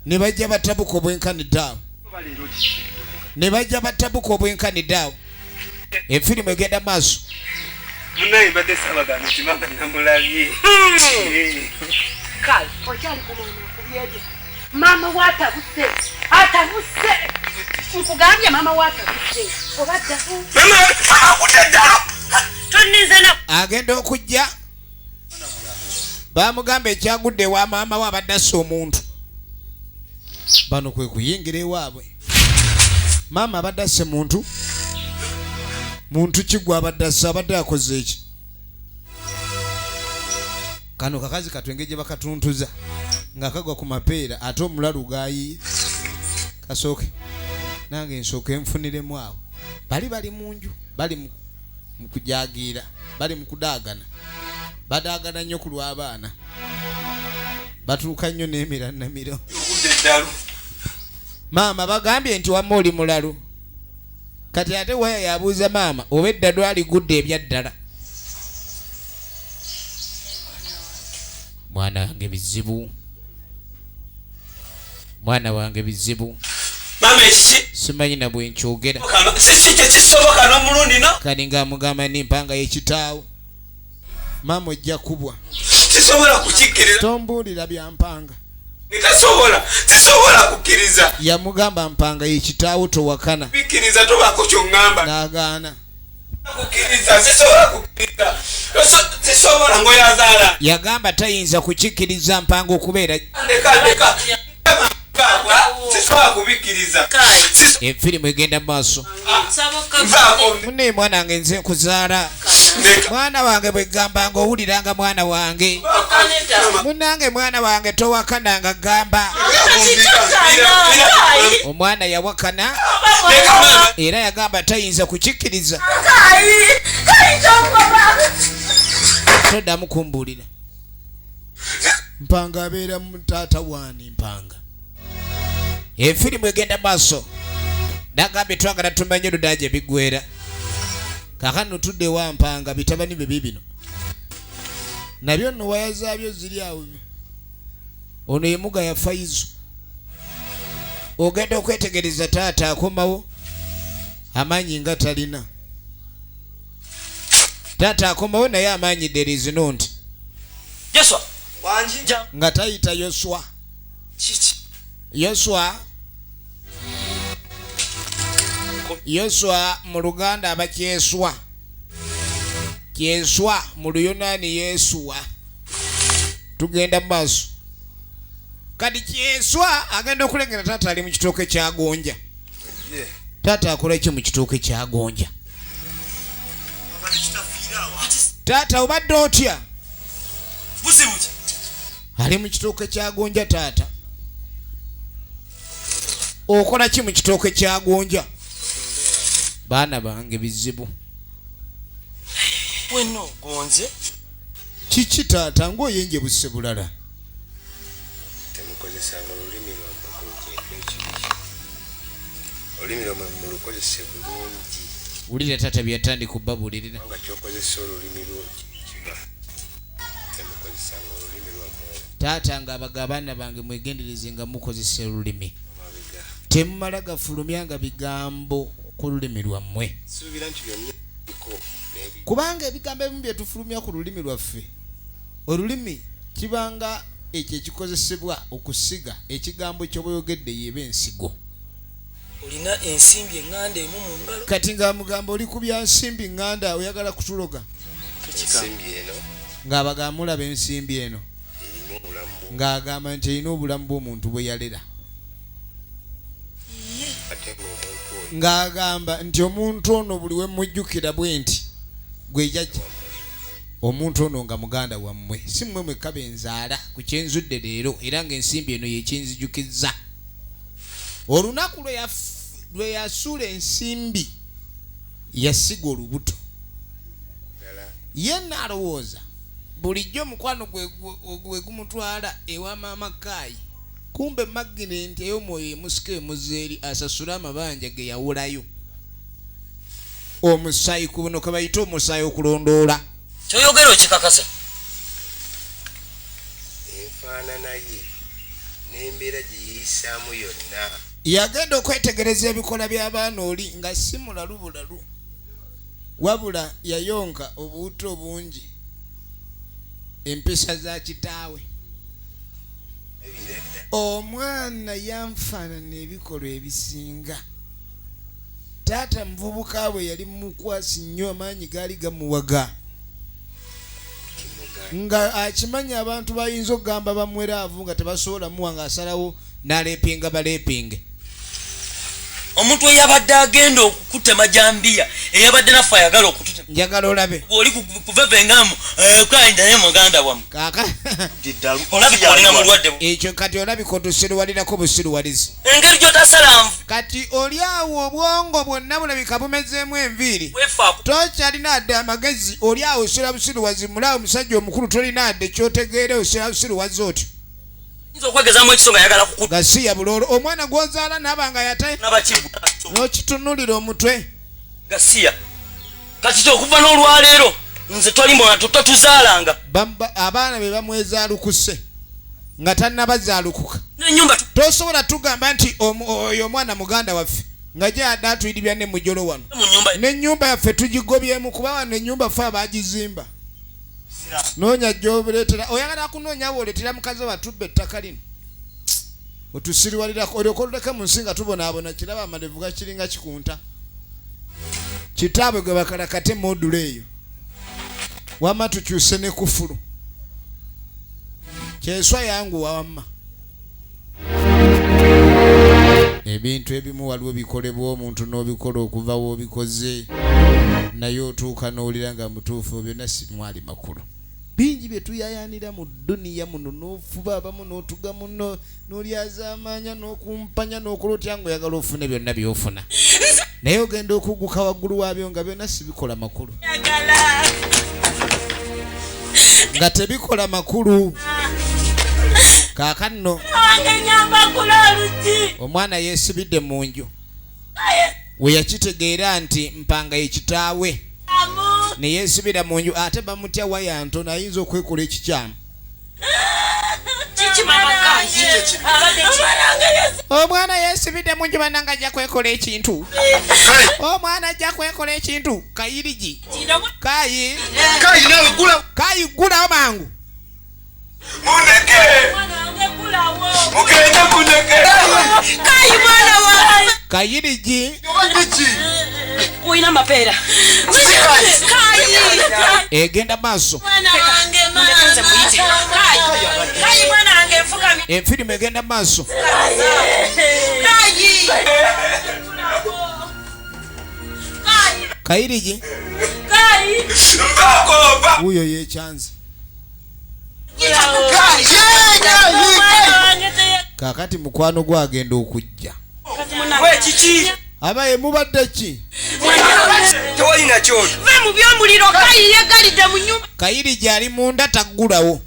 Ne bajja batabuka obwenkanidde awo. Ne bajja batabuka obwenkanidde awo. Efirimu egenda maaso. Munnaye mbadde saabagamba nti maama namulabye. Kale okyali ku mwana okubyebyo. Maama watabuse, atabuse. Nkugambye maama watabuse. Oba ddamu. Mama akudde ddala. Tonninze na. Agenda okujja. Bamugamba ekyagudde ewa maama we abadde asse omuntu. Bano kwe kuyingira ewaabwe. Maama abadde asse muntu. Muntu ki gw'abadde asse? Abadde akoze eki? Kano kakazi katwenge gye bakatuntuza nga kagwa ku mapeera ate omulalu gaayiye. Kasooke nange nsooke nfuniremu awo. Bali bali mu nju, bali mu kujagiira, bali mu kudaagana. Badaagana nnyo ku lw'abaana. Batuuka nnyo n'emirannamiro. Maama bagambye nti wamma oli mulalu. Kati ate waya yabuuza maama oba eddalu aligudde ebyaddala. Mwana wange bizibu. Mwana wange bizibu. Maama ekiki? Simanyi na bwe nkyogera. Siki tekisoboka n'omulundi no. Kati ng'amugamba ni mpanga y'ekitaawo. Maama ojja kubwa. Sisobola kukikkiriza. Tombuulira bya mpanga. Ntasobola, sisobola kukkiriza. Yamugamba mpanga y'ekitaawo towakana. Bikkiriza tobaako ky'oŋŋamba. N'agaana. Kukkiriza, sisobola kukkiriza. Sisobola ng'oyazaala. Yagamba tayinza kukikkiriza mpanga okubeera. Ndeka, ndeka. Sisobola kubikkiriza. Efirimu egenda mu maaso. Munne mwana wange nze nkuzaala. Mwana wange bwe ggamba ng'owuliranga mwana wange. Munnange mwana wange towakananga gamba. Omwana yawakana era yagamba tayinza kukikkiriza. Toddamu kumbuulira. Mpanga abeera mu taata waani mpanga. Efirimu egenda maaso. Nagambye twagala tumanye oludda gye biggweera. Kaakano tudde wa mpanga bitabani bye biibino. Nabyo nno waya zaabyo ziri awo. Ono ye Muga ya Faizo. Ogenda okwetegereza taata akomawo amaanyi nga talina. Taata akomawo naye amaanyi there is not. Yoswa. Wangi. Nga tayita Yoswa. Kiki? Yoswa. Yoswa mu Luganda aba Kyeswa. Kyeswa mu Luyonaani Yesuwa. Tugenda mu maaso. Kati Kyeswa agenda okulengera taata ali mu kitooke kya gonja. Taata akola ki mu kitooke kya gonja? Taata obadde otya? Ali mu kitooke kya gonja taata. Okola ki mu kitooke kya gonja? Baana bange bizibu. Wenna ogonze? Kiki taata ng'oyenje busse bulala? Temukozesanga olulimi lwammwe ku kintu ekibi. Olulimi lwammwe mulukozese bulungi. Wulira taata bye yatandika okubabuulirira. Kubanga ky'okozesa olulimi lwo kiba. Temukozesanga olulimi lwammwe. Taata ng'abaga abaana bange mwegendereze nga mukozesa olulimi. Temumala gafulumyanga bigambo ku lulimi lwammwe. Suubira nti byonna ebiko n'ebi. Kubanga ebigambo ebimu bye tufulumya ku lulimi lwaffe, olulimi kibanga ekyo ekikozesebwa okusiga ekigambo ky'oba oyogedde y'eba ensigo. Olina ensimbi eŋŋanda emu mu ngalo. Kati ng'amugamba oli ku bya nsimbi ŋŋanda oyagala kutuloga. Ensimbi eno. Ng'abagamba mulaba ensimbi eno. Erimu obulamu bwo. Ng'agamba nti erina obulamu bw'omuntu bwe yalera. Ate ng'omuntu oyo. Ng'agamba nti omuntu ono buli we mmujjukira bwe nti gwe jjajja. Omuntu ono nga muganda wammwe, si mmwe mwekka be nzaala ku kye nzudde leero era ng'ensimbi eno y'ekinzijukizza. Olunaku lwe yasuula ensimbi yasiga olubuto. Ye nalowooza bulijjo omukwano gwe gumutwala ewa maama Kaayi, kumbe maginenti ey'omwoyo emusika emuzza eri asasule amabanja ge yawolayo. Omusaayi ku buno ke bayita omusaayi okulondoola. Kyoyogera okikakasa? Enfaanana ye n'embeera gye yeeyisaamu yonna. Yagenda okwetegereza ebikola by'abaana oli nga si mulalu bulalu, wabula yayonka obuwutu obungi empisa za kitaawe. Omwana yanfaanana ebikolwa ebisinga. Taata muvubuka bwe yali mukwasi nnyo, amaanyi gaali gamuwaga. Nga akimanyi abantu bayinza okugamba bamweraavu nga tebasobola muwa, ng'asalawo n'aleepinga baleepinge. Omuntu eyabadde agenda okukutema jambiya eyabadde naffe ayagala okututema. Njagala olabe. Bw'oli kuvevengamu kandi naye muganda wammwe. Kaaka. Olabika olina mulwadde. Ekyo kati olabika otusiruwalirako busiruwalizi. Engeri gy'otasala nvu. Kati oli awo obwongo bwonna bulabika bumezeemu enviiri. Weefaako. Tokyalina adde amagezi, oli awo osira busiruwazi, mulaawo omusajja omukulu tolina adde ky'otegeera osira busiruwazi otyo. Okwegezamu ekiso nga yagala kuku gasiya buloolo omwana gw'ozaala naaba nga yate n'okitunulira omutwe gasiya kati okuva n'olwaleero nze twali mbona totuzaalanga abaana be bamwezaalukuse nga tannabazaalukuka tosobola tugamba nti oyo omwana muganda waffe nga gyadde atuyiribya ne mujolo wano n'ennyumba yaffe tugigobyemu kuba wano ennyumba ffe abaagizimba noonya gyobuleetera oyagala kunoonya woleetera mukazi watubba ettaka lino otusiriwalirako olyoka oluleke mu nsi nga tubonaabona kiraba amalevu gakiringa kikunta kitaabwe gwe bakalakate modula eyo wamma tukyuse ne kufulu kyeswa yanguwa wamma ebintu ebimu waliwo bikolebwa omuntu n'obikola okuva w'obikoze naye otuuka n'owulira nga mutuufu byonna simwali makulu bingi bye tuyayanira mu duniya muno n'ofuba abamu n'otuga muno n'olyazaamaanya n'okumpanya n'okola otya nga oyagala ofune byonna by'ofuna naye ogenda okugguka waggulu waabyo nga byonna sibikola makulu nga tebikola makulu kaakano omwana yeesibidde mu nju we yakitegeera nti mpanga ye kitaawe ne yeesibira mu nju ate bamutya waya ntono ayinza okwekola ekikyamu omwana yeesibidde mu nju bananga ajja kwekola ekintu omwana ajja kwekola ekintu kayirigi kayi kayi gulawo mangu Muneke! Mugende muneke! Kayi mwana wange! Kayirigi! Oyina amapeera. Kayi! Egenda maaso. Mwana wange mama. Kayi! Kayi mwana wange nfukamye. Efirimu egenda maaso. Kayi! Kayirigi! Kayi! Wuuyo yekyanze. Kakati mukwano gwagenda okujja abaye mubadde ki kayiri gyali munda taggulawo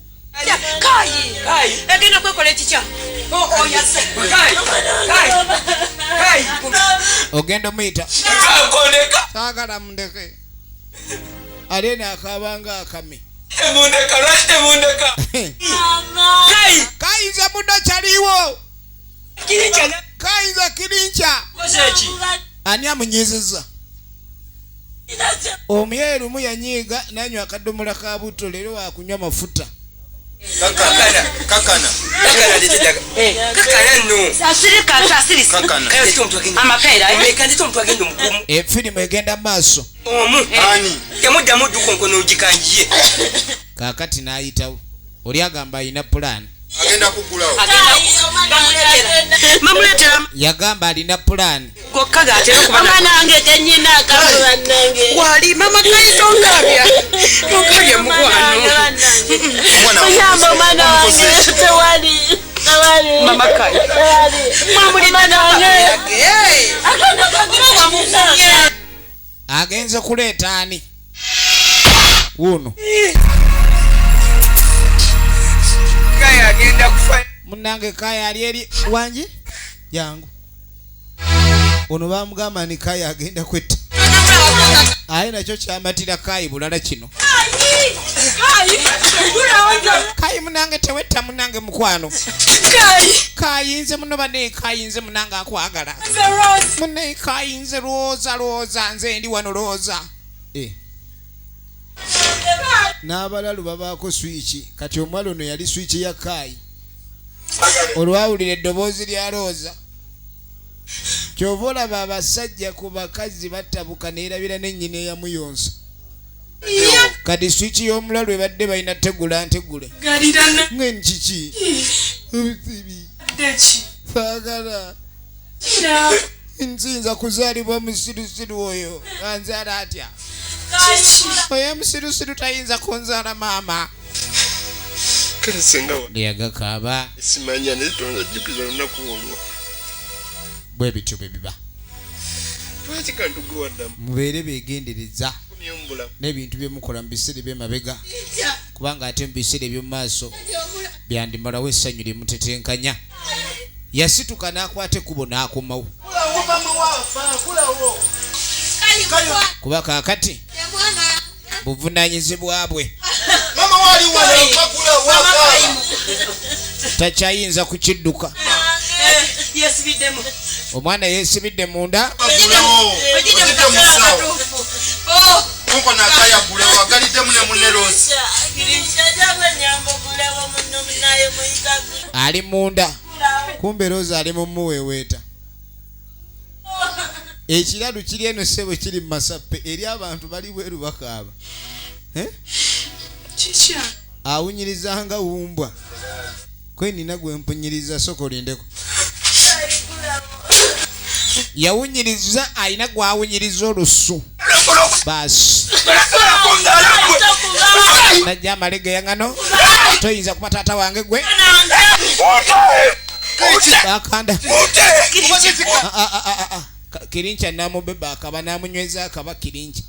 ogenda omuyita saagala mundeke ate naakabanga akame Temundeka, lwaki temundeka? Kayinza muno kyaliwo. Kayinza kirinca. Ani amunyiizizza? Omuyaye lumu yanyiiga n'anywa akadomola ka butto leero wakunywa mafuta. Kakana, kakana. Kakana nno. Kakana. Efirimu egenda maaso. Omu. Ani? Temuddamu dduka nkono ogikanjiye. Kaakati n'ayitawo. Oli agamba alina pulaani. Agenda kuggulawo. Bamuleetera. Yagamba alina pulaani. Gokka g'atera okuba Omwana wange kenyina akamu bannange. Wali mama Kayi tonkabya. Tonkabya mukwano. Oyamba omwana wange tewali. Tewali. Mama Kayi. Tewali. Mwamulina wange. Hey. Akaana kange Agenze kuleeta ani? Wuuno. Kayi agenda kufa. Munnange Kayi ali eri wangi? Jangu. Ono bamugamba ni Kayi agenda kwetta. Aye nakyo kyamatira Kayi bulala kino. Kayi munange tewetta munange mukwano. Kayi nze muno bane Kayi nze munange akwagala. Munne Kayi nze Roza Roza nze ndi wano Roza. N'abalalu babaako swiki kati omuwala ono yali swiki ya Kayi. Olwawulira eddoboozi lya Roza. Ky'ova olaba abasajja ku bakazi batabuka neerabira n'ennyina eyamuyonsa. Kati swiki y'omulalu ebadde balina tegula ntegule. Ngeni kiki? Obuzibi. Saagala. Nsinza kuzaalibwa musirusiru oyo. Anzaala atya? Oyo musirusiru tayinza kunzaala maama. Kale senga wa. Yagakaaba. Simanya naye tonza jjukiza lunaku olwo. Bwe bityo bwe biba. Lwaki kantu gwe waddamu? Mubeere beegendereza Kumyumbula. n'ebintu bye mukola mu biseera eby'emabega kubanga ate mu biseera eby'omu maaso Byandimalawo essanyu limutetenkanya. Yasituka n'akwata ekkubo n'akomawo. Kuba kaakati buvunaanyizibwa bwe. Takyayinza kukidduka. Omwana yeesibidde munda. Ali munda. Kumbe Rose ali mu muweweeta. Ekiralu kiri eno ssebo kiri mu masappe eri abantu bali bweru bakaaba. Awunyiriza nga wumbwa. Kwe nina gwe mpunyiriza soko lindeko. Yawunyiriza alina gwawunyiriza olusu. Basi. Najja amalega yangano. Toyinza kuba taata wange gwe. Akanda. Kirincha namubeba akaba namunyweza akaba kirincha.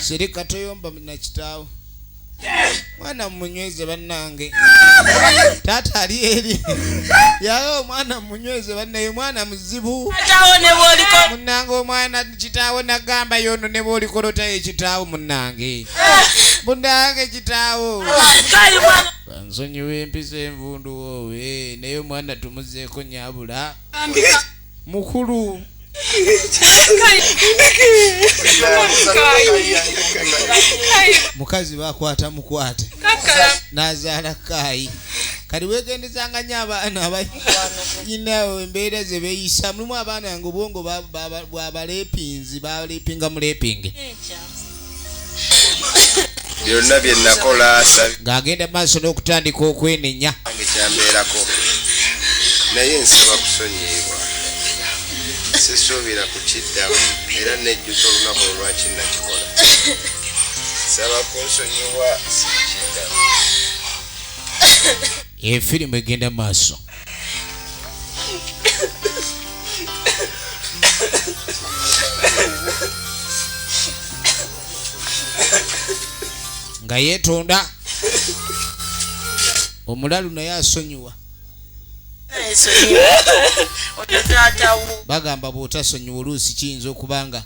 Sirika toyomba na kitaawo. Mwana munyweze bannange. Taata ali eri. Yawo mwana munyweze bannaye mwana muzibu. Munnange omwana kitaawo nagamba yono ne bw'olikolota ekitaawo munnange. Munnange kitaawo. Bansonyiwe empisa envundu woowe naye omwana tumuzeeko nyabula. Mukulu. Mukazi bakwata mukwate nazaala Kaayi. Kati weegendezanga nnyo abaana abalinawo embeera ze beeyisa. Mulimu abaana nga obwongo bwabaleepinzi baleepinga muleepinge. Byonna bye nakola ng'agenda maaso n'okutandika okwenenya. Kyambeerako naye nsaba kusonyiyibwa. Sisuubira kukiddamu era nejjusa olunaku olwaki nakikola. Nsaba kunsonyiwa sikiddamu. Efirimu egenda maaso. Nga yeetonda omulalu naye asonyiwa. Bagamba bw'otasonyiwa oluusi kiyinza okuba nga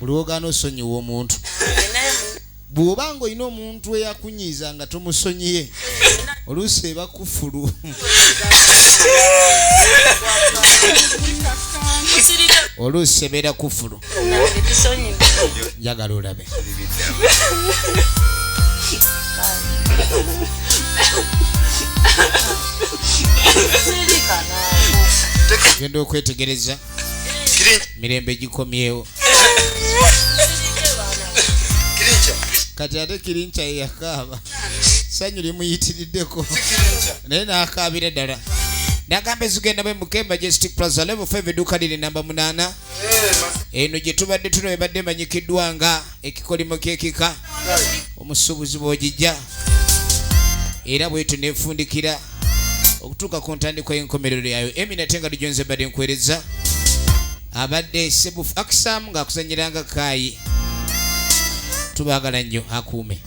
buli wogaana osonyiwa omuntu. Bw'oba ng'olina omuntu eyakunyiiza nga tomusonyiye oluusi eba kufulu. Oluusi ebeera kufulu. Njagala olabe. Genda okwetegereza mirembe gikomyewo. Kati ate Kirincha ye yakaaba. Ssanyu limuyitiriddeko naye n'akaabira ddala. Nagamba ezigenda bwe Mukemba Majestic Plaza level 5 edduuka liri namba 8. Eno gye tubadde tuno ebadde emanyikiddwa nga ekikolimo ky'ekika. Omusuubuzi bw'ogijja era bwetyo neefundikira okutuuka ku ntandikwa y'enkomerero yayo. Emi nate nga Lujonze badde nkuweereza abadde Sebufu Akisam ng'akuzannyiranga Kaayi. Tubaagala nnyo akuume.